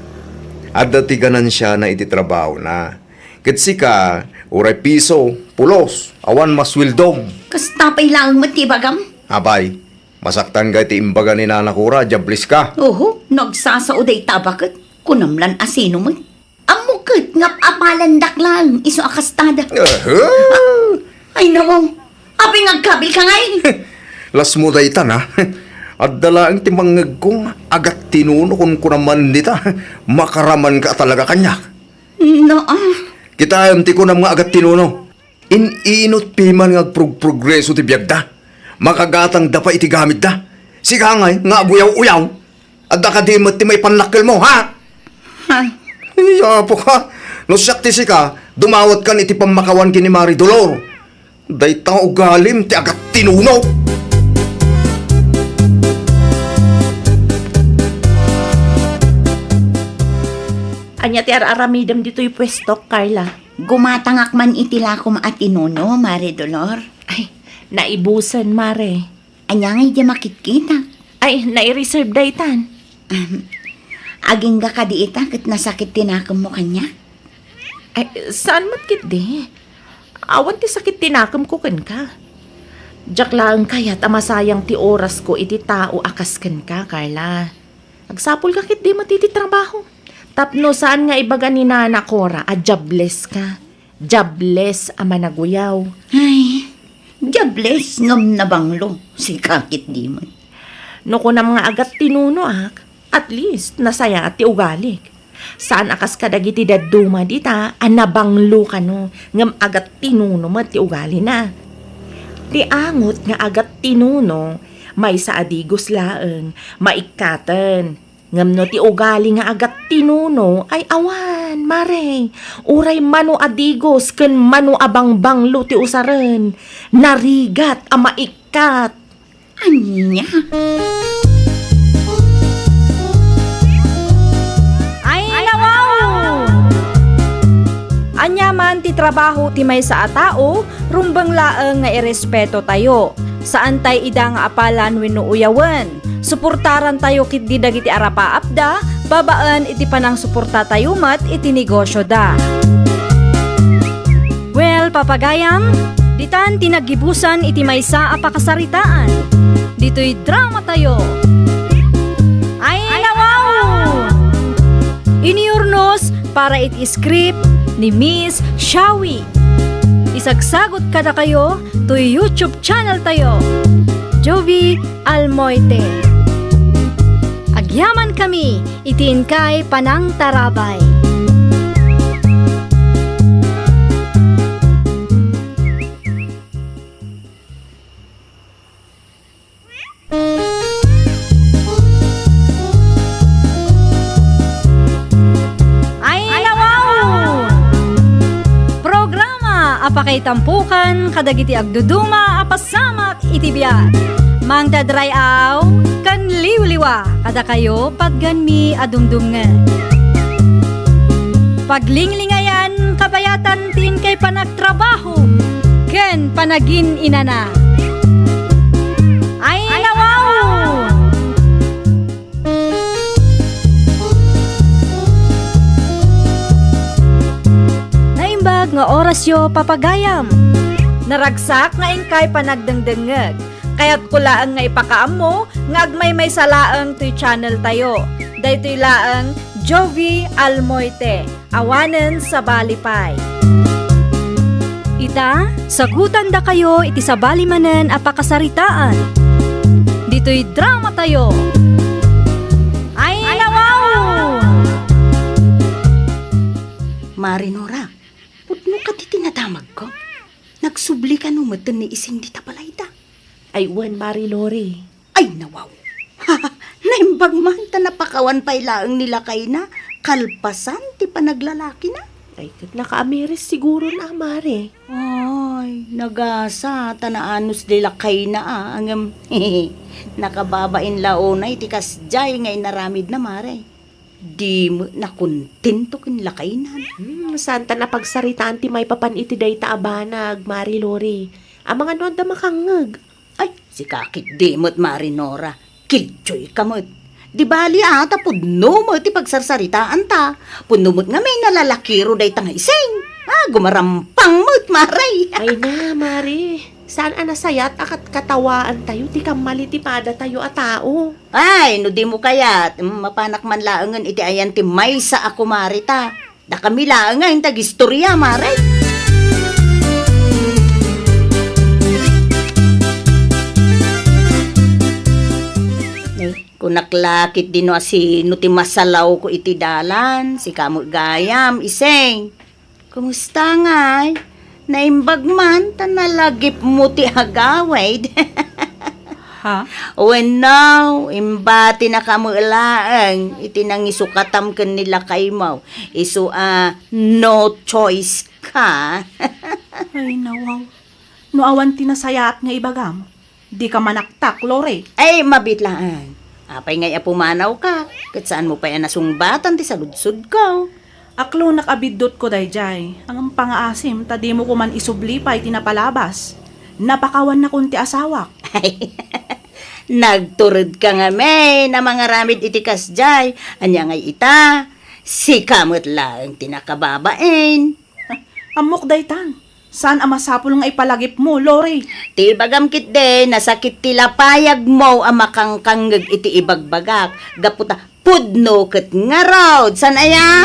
Adda ti ganansiana iti trabahona. Ket sika, uray piso, pulos, awan masueldom. Kasta pay laeng met ti ibagam. Apay, masaktan gayam ti imbaga ni Nana Cora, diables ka. Oho, no agsasao dayta baket, kunam lan a sino met. Ammok ket nga ap-apalandak laeng isu a kastada. Aha! Ay, nawaw. Apay nga agkabilka ngay? Lasmo dayta, na. Adda laeng ti mangngegko nga agattinuno kunkunam man dita. Makaramanka a talaga kaniak. Naa. Kitaem ti kunam nga agattinuno. In-inut piman nga agprog-progreso ti biagda. Makagatangda pay iti gamitda. Sika ngay nga aguyaw-uyaw. Adda kadi met ti maipannakkelmo, ha? Ha? Ay, apo ka. No siak ti sika, dumawatkan iti pammakawan ken ni Mari Dolor. Dayta ugalim ti agattinuno. Ania ti ar-aramidem ditoy puestok, Carla? Gumatangak man iti lakom a tinuno, Mare Dolor. Ay, naibusen, Mare. Ania nga idiay makitkitak? Ay, nai-reserve daytan. Ahem. Agingga kadi ita ket nasakit ti nakemmo kaniak? Ay, saan met ketdi? Awan ti sakit ti nakemko kenka. Diak laeng kayat a masayang ti orasko iti tao a kas kenka, Carla. Agsapulka ketdi met iti trabaho. Tapno saan nga ibaga ni Nana Cora a diableska. Diables a managuyaw. Ay, diables ngem nabanglo. Sika ketdi met. No kunam nga agattinunoak, at least, nasayaat ti ugalik. Saan a kas kadagiti dadduma dita a nabanglo kano, ngem agattinuno met ti ugalina. Ti angot nga agattinuno, maysa a digos laeng, maikkaten. Ngem no ti ugali nga agattinuno, ay awan, Mare, uray mano a digos ken mano a bangbanglo ti usaren, narigat a maikkat. Ania? Ay, nawaw! Ania man ti trabaho ti maysa a tao, rumbeng laeng nga irespetotayo. Saantay ida nga apalan wenno uyawen. Suportarantayo ketdi dagiti arapaapda babaen iti panangsuportatayo met iti negosioda. Well, papagayam, ditan ti naggibusan iti maysa a pakasaritaan. Ditoy dramatayo. Ay, nawaw! Inurnos para iti script ni Miss Shawi. Isagsagut kadakayo toy YouTube channel tayo, Jovi Almoite. Agyaman kami iti inkay panangtarabay. Ay, nawaw! Programa a pakaitampukan kadagiti agduduma a pasamak iti biag. Mangted ray-aw ken liwliwa kadakayo patgenmi a dumdumngeg. Paglinglingayan kabayatan ti inkay panagtrabaho ken panagin-inana. Ay, nawaw! Naimbag nga orasyo, papagayam. Naragsak nga inkay panagdengdengngeg. Kayatko laeng nga ipakaammo nga agmaymaysa laeng toy channel tayo. Daytoy laeng Jovi Almoite. Awanen sabali pay. Ita, sagutandakayo iti sabali manen a pakasaritaan. Ditoy dramatayo. Ay, nawaw! Mare Nora, pudno kadi ti nadamagko? Nagsubli kano metten ni Ising dita balayda? Ay, wen, Mare Lori. Ay, nawaw. Naimbag man ta napakawan pay laeng ni lakayna, kalpasan ti panaglalakina. Ay, ket nakaamiris siguro na, Mare. Ay, nagasa ta naanus di lakayna, a, ngem nakababain la unay ti kasdiay nga inaramidna, Mare. Di met nakontento ken lakayna. Hmm, saan ta napagsaritaan ti maipapan iti dayta a banag, Mare Lori. Amangan no adda makangngeg. Ay, sika ketdi met, Mare Nora. Kidjoyka met. Di bali a, ta pudno met ti pagsarsaritaanta. Pudno met ngamin a lalakiro dayta nga Ising. A, gumarampang met, Mare. Ay na, Mare. Saan a nasayaat a kat-, katawaantayo ti kammali ti padatayo a tao. Ay, no dimo kayat, mm, mapanak man laengen iti ayan ti maysa a kumareta. Dakami laengen ti agistoria, Mare. Eh, kunak la ketdi no a sino ti masalawko iti dalan, sika met gayam, Ising. Kumusta ngay? Naimbag man ta nalagipmo ti agawid. Ha? Wenno, imbatinaka met laeng iti nangisukatam ken ni lakaymo. Isu a no choice ka. Ay, nawaw. No awan ti nasayaat nga ibagam, dika manaktak, Lore. Ay, mabiit laeng. Apay ngay a pumanawka, ket saanmo pay a nasungbatan ti saludsodko. Aklonak a biddutko daydiay, ngem pangaasim ta dimo koma isubli pay ti napalabas. Napakawannakon ti asawak. Nagturedka ngamin a mangaramid iti kasdiay. Ania ngay ita? Sika met laeng ti nakababain. Ammok daytan. Saan a masapul nga ipalagipmo, Lori? Ti ibagam ketdi, nasakit ti lapayagmo a makangkangngeg iti ibagbagak. Gapu ta pudno ket ngarud. Saan aya?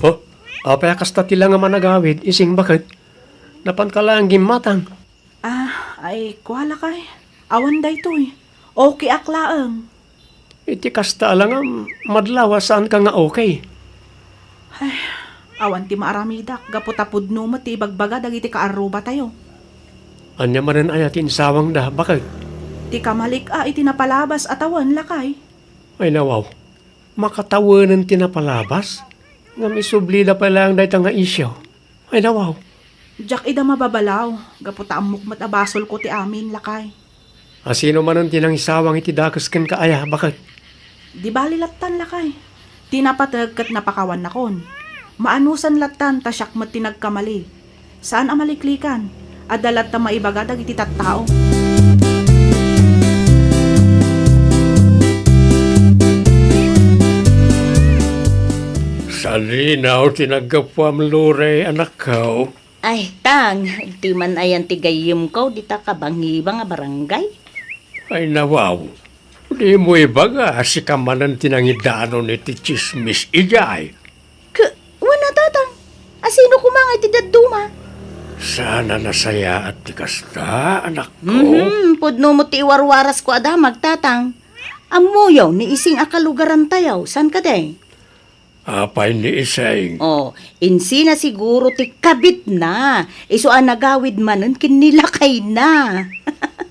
Oh, apay a kasta ti langam a nagawid, ising baket? Napanka laeng gimmatang. Ah, ay, kua lakay. Awan daytoy. Okay ak laeng. Iti kasta a langam, madlaw a saanka nga okay. Ay, awan ti maaramidak gapu ta pudno met ti ibagbaga dagiti kaarrubatayo. Ania manen aya ti insawangda, baket? Ti kamalik a iti napalabas a tawen, lakay. Ay, nawaw. Makatawenen ti napalabas? Ngem isublida pay laeng dayta nga isyu. Ay, nawaw. Diak ida mababalaw, gapu ta ammok met a basolko ti amin, lakay. A sino manen ti nangisawang iti dakes kenka aya, baket? Di bali lattan, lakay. Ti napateg ket napakawannakon. Maanusan lattan ta siak met ti nagkamali. Saan a maliklikan. Adda latta maibaga dagiti tattao. Salinaw ti naggapuam, Lore, anakko. Ay, tang, ti man ayan ti gayyemko dita kabangibang a barangay? Ay, nawaw. Dimo ibaga a sika manen ti nangidanon iti tsismis idiay. K-, wen a, tatang. A sino koma nga iti dadduma? Saan a nasayaat ti kasta, anakko? Mhm, pudno met ti iwarwarasko a damag, tatang. Ammoyo ni Ising a kalugarantayo, saan kadi? Apay ni Ising? Oh, insina siguro ti kabitna, isu a nagawid manen ken ni lakayna.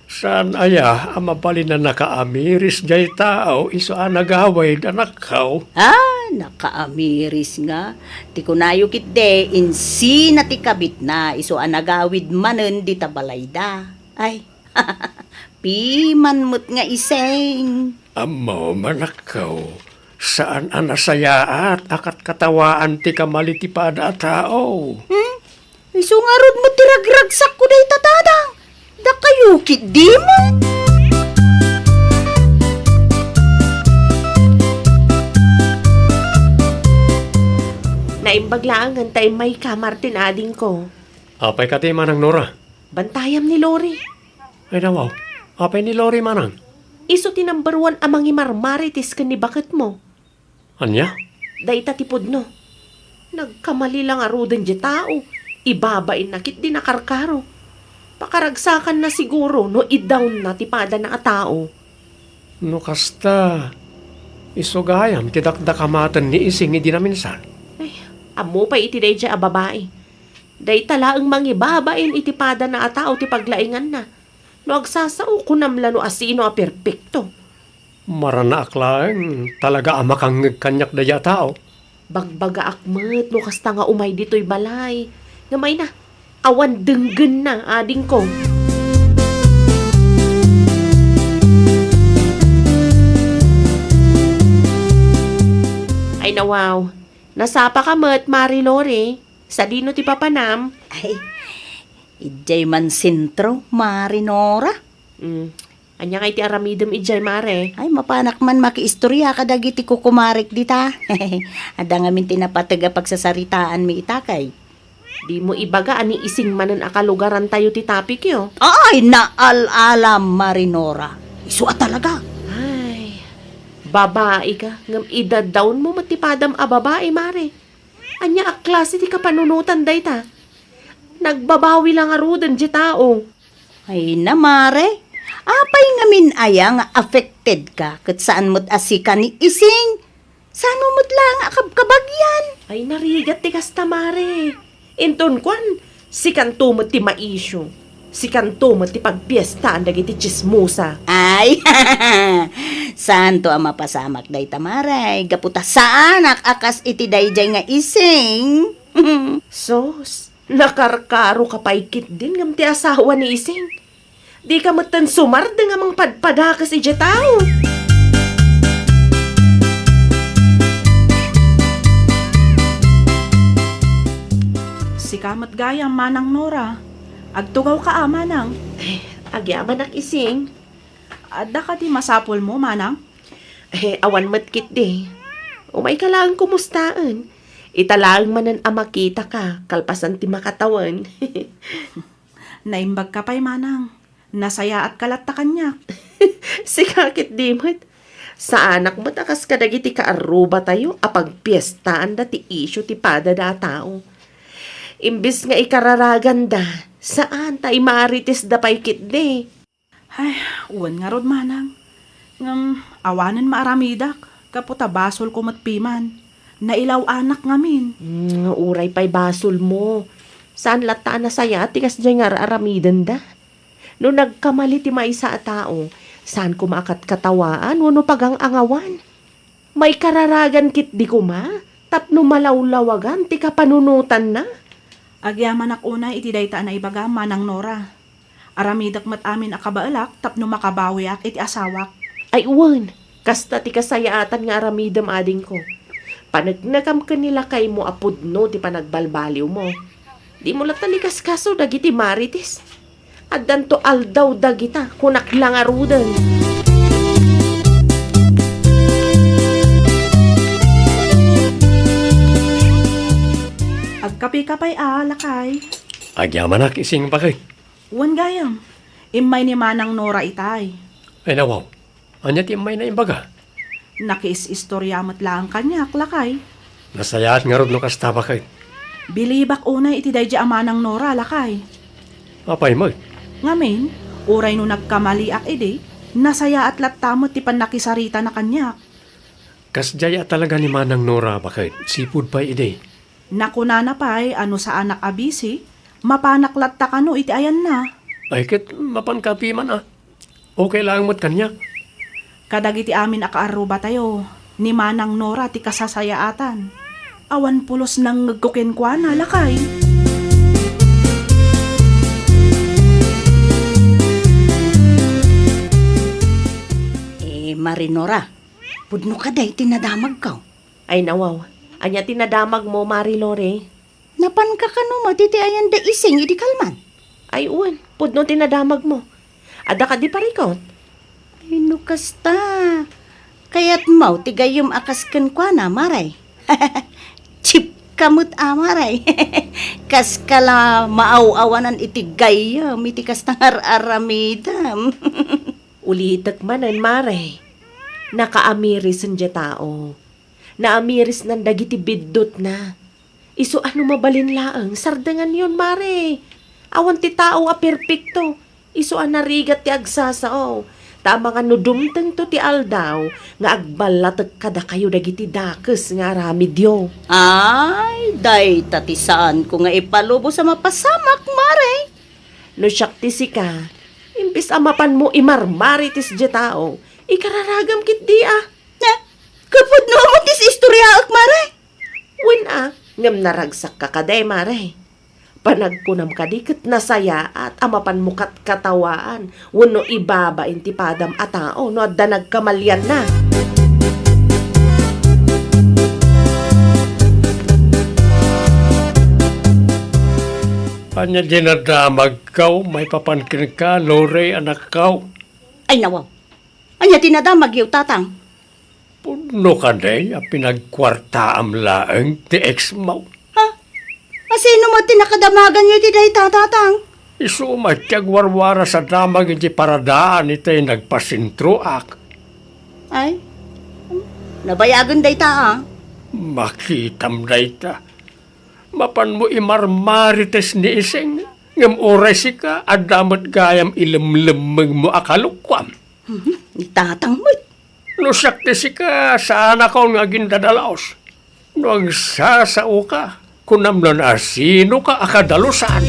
Saan aya a mabalin a nakaamiris jay tao isu a nagawid, anakko? Ah, nakaamiris nga. Ti kunayo ketdi, insina ti kabitna, isu a nagawid manen dita balayda. Ay, piman met nga Ising. Ammom, anakko, saan a nasayaat a katkatawaan ti kamali ti pada a tao. Hmm? Isu ngarud met ti ragragsakko dayta, tatang. Dakayo ketdi met. Naimbag laengen ta immayka, Martin, adingko. Apay kadi, Manang Nora? Bantayam ni Lori. Ay, nawaw. Apay ni Lori, Manang? Isu ti number one a mangimarmarites ken ni baketmo. Ania? Dayta ti pudno. Nagkamali la ngaruden ti tao. Ibabainna ketdi nakarkaro. Pakaragsakanna siguro no idawnna ti padana a tao. No kasta, isu gayam ti dakdakamaten ni Ising idi naminsan. Ay, ammo pay iti daydiay a babai. Dayta laeng mangibabain iti padana a tao ti paglainganna. No agsasao, kunam la no asino a perpekto. Maranaak laeng talaga a makangngeg kaniak daydiay a tao. Bagbagaak met no kasta nga umay ditoy balay. Ngem ay na, awan denggenna, adingko. Ay nawaw, nasapaka met, Mari Lori. Sadino ti papanam? Ay, idiay man sentro, Mari Nora. Mm. Ania ngay ti aramidem idiay, Mare? Ay, mapanak man makiistorya kadagiti kukumarek dita. Adda ngamin ti napateg a pagsasaritaanmi ita kay. Dimo ibaga a ni Ising manen a kalugarantayo ti topicyo? Ay, naal-alam, Mari Nora. Isu a talaga. Ay, babai ka, ngem idaddawnmo met ti padam a babai, Mare. Ania a klase ti kapanunotan dayta? Nagbabawi la ngaruden ti tao. Ay na, Mare. Apay ngamin aya nga affected ka ket saan met a sika ni Ising? Sano met la nga akabkabagyan? Ay, narigat ti kasta, Mare. Inton kuan, sikanto met ti maisyu. Sikanto met ti pagpiestaan dagiti tsismosa. Ay, santo a mapasamak dayta, Mare, gapu ta saanak a kas iti daydiay nga Ising. Sus, nakarkaro ka pay ketdin ngem ti asawa ni Ising. Dika metten sumardeng a mangpadpadakes idiay tao. Sika met gayam, Manang Nora. Agtugawka a, Manang. Eh, agyamanak, Ising. Adda kadi masapulmo, Manang? Eh, awan met ketdi. Umayka laeng kumustaen. Ita laeng manen a makitaka, kalpasan ti makatawen. Naimbagka pay, Manang. Nasayaatka latta kaniak. Sika ketdi met. Saanak met a kas kadagiti kaarrubatayo a pagpiestaanda ti isyu ti padada a tao. Imbes nga ikararaganda, saan ta imaritisda pay ketdi. Ay, wen ngarud, Manang. Ngem, awanen maaramidak, gapu ta basolko met piman. Nailaw-anak ngamin. Hmm, uray pay basolmo. Saan latta a nasayaat ti kasdiay nga ar-aramidenda. No nagkamali ti maysa a tao, saan koma a katkatawaan wenno pagang-angawan. Maikararagan ketdi koma tapno malawlawagan ti kapanunotanna. Agyamanak unay iti dayta a naibagam, Manang Nora. Aramidek met amin a kabaelak tapno makabawiak iti asawak. Ay wen, kasta ti kasayaatan nga aramidem, adingko. Paneknekam ken ni lakaymo a pudno ti panagbalbaliwmo. Dimo latta ikaskaso dagiti marites. Addanto aldaw dagita, kunak la ngaruden. Agkapika pay a, lakay. Agyamanak, Ising, bakay. Wen gayam, immay ni Manang Nora itay. Ay, nawaw. Ania ti immayna imbaga? Nakiis-istorya met laeng kaniak, lakay. Nasayaat ngarud no kasta, baket. Bilibak unay iti daydi a Manang Nora, lakay. Apay met? Ngamin, uray no nagkamaliak idi, nasayaat latta met ti pannakisaritana kaniak. Kasdiay a talaga ni Manang Nora, baket. Sipud pay idi. Nakunana pay a no saanak a bisi, mapanak latta kano iti ayanna. Ay ket, mapanka piman a. Okay laeng met kaniak. Kadagiti amin a kaarrubatayo, ni Manang Nora ti kasasayaatan. Awan pulos nangngegko kenkuana, lakay. Eh, Mari Nora, pudno kadi ti nadamagko? Ay, nawaw. Ania ti nadamagmo, Mari Lori? Napanka kano met iti ayan da Ising idi kalman? Ay, wen, pudno ti nadamagmo. Adda kadi parikut? Ay, no kasta, kayatmo ti gayyem a kas kenkuana, Mare? Chip ka met a, Mare. Kaska la maaw-awanan iti gayyem iti kasta nga ar-aramidem. Ulitek manen, Mare. Nakaamiris diay tao. Naamirisnan dagiti biddutna. Isu a no mabalin laeng, sardenganyon, Mare. Awan ti tao a perpekto. Isu a narigat ti agsasao. Ta amangan no dumtengto ti aldaw nga agballatek kadakayo dagiti dakes nga aramidyo. Ay, dayta ti saanko nga ipalubos a mapasamak, Mare. No siak ti sika, imbes a mapanmo imarmarites diay tao, ikararagam ketdi a. Ne, kapudno met ti istoryaek, Mare? Wen a, ngem naragsakka kadi, Mare. Panagkunam kadi ket nasayaat a mapanmo katkatawaan wenno ibabain ti padam a tao no adda nagkamalianna. Ania diay nadamagko maipapan kenka, Lori, anakko? Ay, nawaw. Ania ti nadamagyo, Tatang? Pudno kadi a pinagkuartaam laeng ti ex-mo? Ha? A sino met ti nakadamaganyo iti dayta, Tatang? Isu met ti agwarwaras a damag iti paradaan iti nagpasentroak. Ay, nabayagen dayta, a. Makitam dayta. Mapanmo imarmarites ni Ising, ngem uray sika, adda met gayam ilemlemmengmo a kalokuam. Mhm, ni Tatang met. No siak ti sika, saanakon nga agindadalaos. No agsasaoka, kunamnon a sinoka a kadalusan.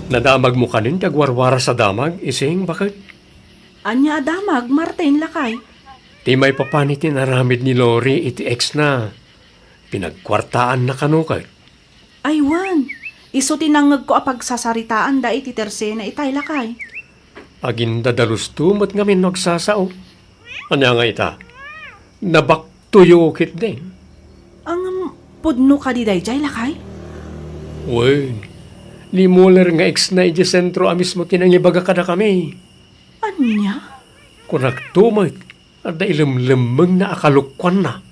Nadamagmo kanin ti agwarwaras a damag, Ising, baket? Ania a damag, Martin, lakay? Ti maipapan iti inaramid ni Lori iti ex-na. Pinagkuartaanna kano ket? Ay wen, isu ti nangngegko a pagsasaritaanda iti tersena itay, lakay. Agindadalusto met ngamin no agsasao. Ania nga ita? Nabaktoyo ketdi. Ngem, pudno kadi daydiay, lakay? Wen, ni Muller nga ex-na idiay sentro a mismo ti nangibaga kadakami. Ania? Kunakto met, adda ilemlemmengna a kalokuanna.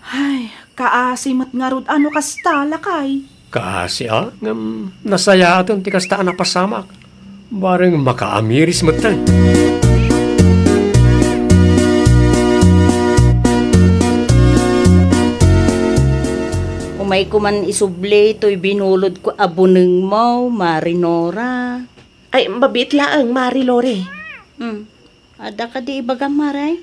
Ay, kaasi met ngarud a no kasta, lakay. Kaasi a, ngem nasayaaten ti kasta a napasamak. Bareng makaamiris metten. Umayko man isubli toy binulodko a bunengmo, Mari Nora. Ay, mabiit laeng, Mari Lori. Hmm. Adda kadi ibagam, Mare?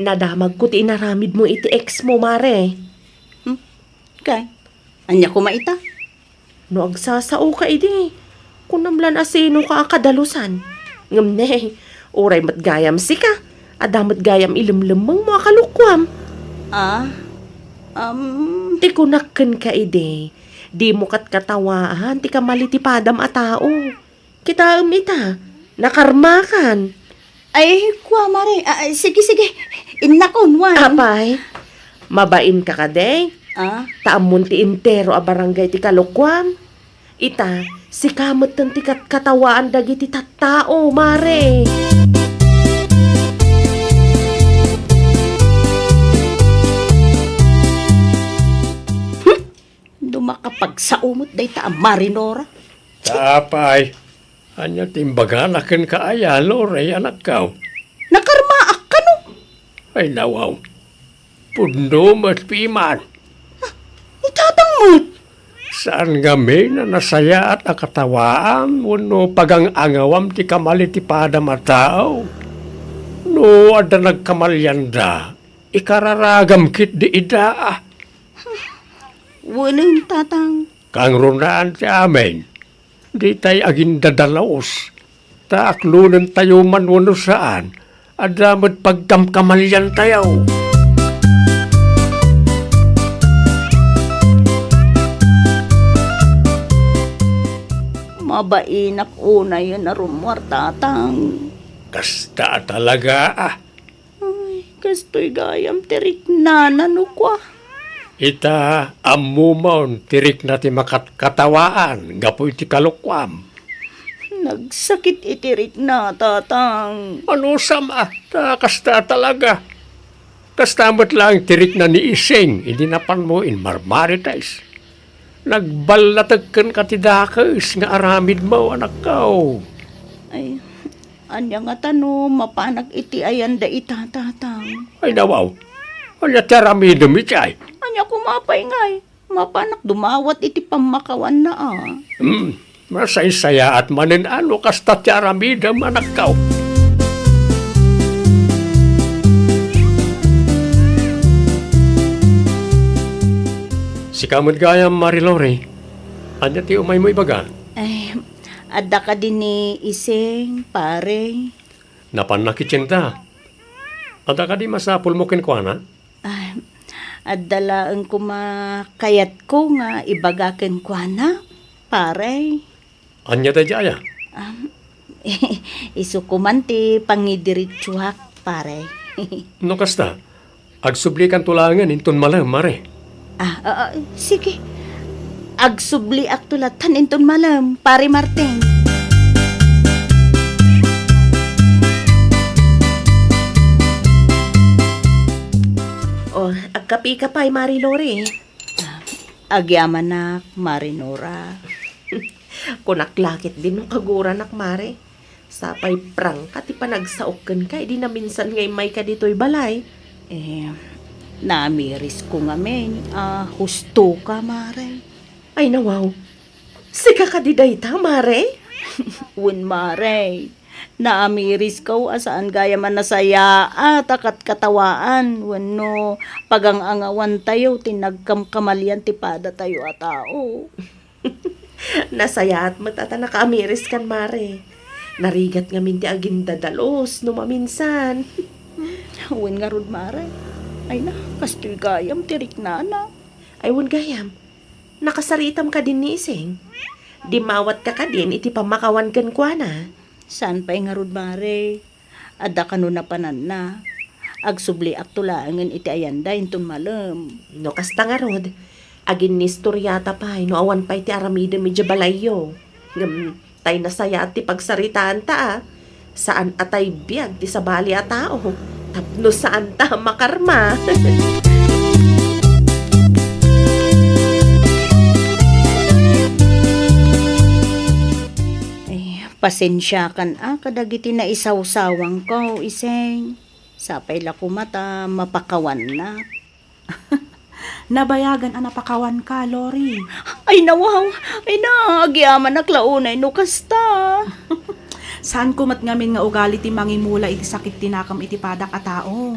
Nadamagko ti inaramidmo iti ex mo, Mare. Hmm? Kay, ania koma ita? No agsasaoka idi, kunam lan a sinoka a kadalusan. Ngem ne, uray met gayam sika, adda met gayam ilemlemmengmo a kalokuam. Ah, um, Ti kunak kenka idi, dimo katkatawaan ti kamali ti padam a tao. Kitaem ita, nakarmakan. Ay, kua, Mare. Ah, sige, sige. Innakon, wen. Apay, mabainka kadi? Ah? Ta ammon ti entero a barangay ti kalokuam. Ita, sika metten ti katkatawaan dagiti tattao, Mare. Hmm? No makapagsao met dayta a Mari Nora. Apay, ania ti imbagana kenka aya, Lori, anakko? Nakarmaak kano? Ay, nawaw. Pudno met piman. Ah, ni Tatang met? Saan ngamin a nasayaat a katawaan wenno pagang-angawam ti kamali ti padam a tao? No adda nagkamalianda, ikararagam ketdi ida. Wen, Tatang. Kangrunaan ti amin. Ditay agindadalus. Ta aklonentayo man wenno saan, adda met pagkamkamaliantayo. Mabainak unayen a rummuar, Tatang. Kasta a talaga, ah. Ay, kastoy gayam ti riknana no kua. Ita, ammomon ti rikna ti makatkatawaan gapu iti kalokuam. Nagsakit iti rikna, Tatang. Anusam a, ta kasta talaga. Kasta met laeng ti rikna ni Ising idi napanmo inmarmarites. Nagballatek kenka ti dakes nga aramidmo, anakko. Ay, ania ngata no mapanak iti ayan dayta, Tatang? Ay, nawaw. Ania ti aramidem iti ay? Ania koma pay ngay? Mapanak dumawat iti pammakawanna, a. Hmm. Masaysayaat manen a no kasta ti aramidem, anakko. Sika met gayam, Mari Lori. Ania ti umaymo ibaga? Ay, adda kadi ni Ising, pare? Napanna kitaen da. Adda kadi masapulmo kenkuana? Ah, adda laeng koma kayatko nga ibaga kenkuana, pare. Ania daydiay aya? Am, isu koman ti pangidiretsuak, pare. No kasta, agsublikanto laengen inton malem, mare. Ah, ah, ah, sige. Agsubliakto lattan inton malem, Pare Martin. Oh, agkapika pay, Mari Lori. Ah, agyamanak, Mari Nora. Kunak la ketdin no kaguranak, Mare. Sapay prangka ti panagsaok kenka idi naminsan nga immayka ditoy balay. Eh, naamirisko ngamin a hustoka, Mare. Ay, nawaw. Sika kadi dayta, Mare? Wen, Mare. Naamirisko a saan gayam a nasayaat a katkatawaan wenno pagang-angawantayo ti nagkamkamalian ti padatayo a tao. Nasayaat met a ta nakaamiriskan, Mare. Narigat ngamin ti agindadalus no maminsan. Wen ngarud, Mare. Ay na, kastoy gayam ti riknana. Ay, wen gayam, nakasaritam kadin ni Ising? Dimmawatka kadin iti pammakawan kenkuana? Saan pay ngarud, Mare. Adda kano napananna. Agsubliakto laengen iti ayanda inton malem. No kasta ngarud, aginnistoriata pay no awan pay ti aramidem idiay balayyo. Ngem tay nasayaat ti pagsaritaanta a. Saan a tay biag ti sabali a tao tapno saanta a makarma. Ay, pasensiakan a kadagiti naisawsawangko, Ising. Sapay la koma ta mapakawannak. Nabayagan a napakawanka, Lori. Ay, nawaw! Ay na, agyamanak la unay no kasta. Saanko met ngamin nga ugali ti mangimula iti sakit ti nakam iti padak a tao.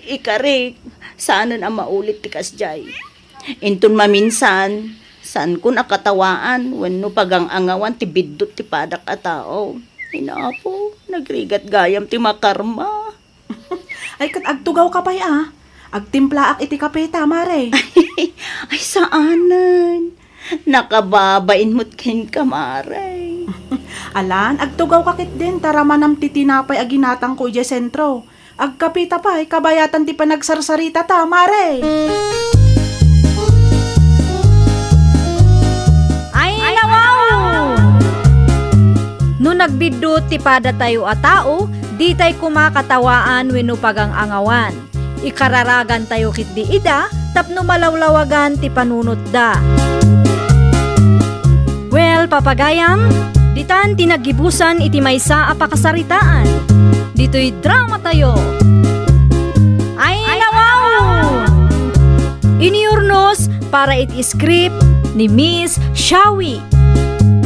Ikarik, saanen a maulit ti kasdiay. Inton maminsan, saankon a katawaan wenno pagang-angawan ti biddut ti padak a tao. Ay, Apo, nagrigat gayam ti makarma. Ay, ket agtugawka pay a. Agtimplaak iti kape ta, Mare. Ay, saanen. Nakababain met kenka, Mare. Alan, agtugawka ketdin ta ramanam ti tinapay a ginatangko idiay sentro. Agkapeta pay, kabayatan ti panagsarsarita ta, Mare. Ay, nawaw! No nagbiddut ti padatayo a tao, ditay koma katawaan wenno pagang-angawan. Ikararagantayo ketdi ida tapno malawlawagan ti panunotda. Well, papagayam, ditan ti naggibusan iti maysa a pakasaritaan. Ditoy dramatayo. Ay, nawaw! Inurnos para iti script ni Miss Shawi.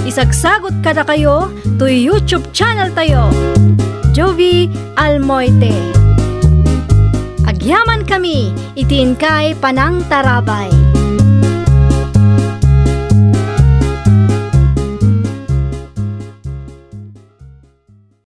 Isagsagut kadakayo toy YouTube channel tayo, Jovie Almoite. Agyaman kami iti inkay panangtarabay.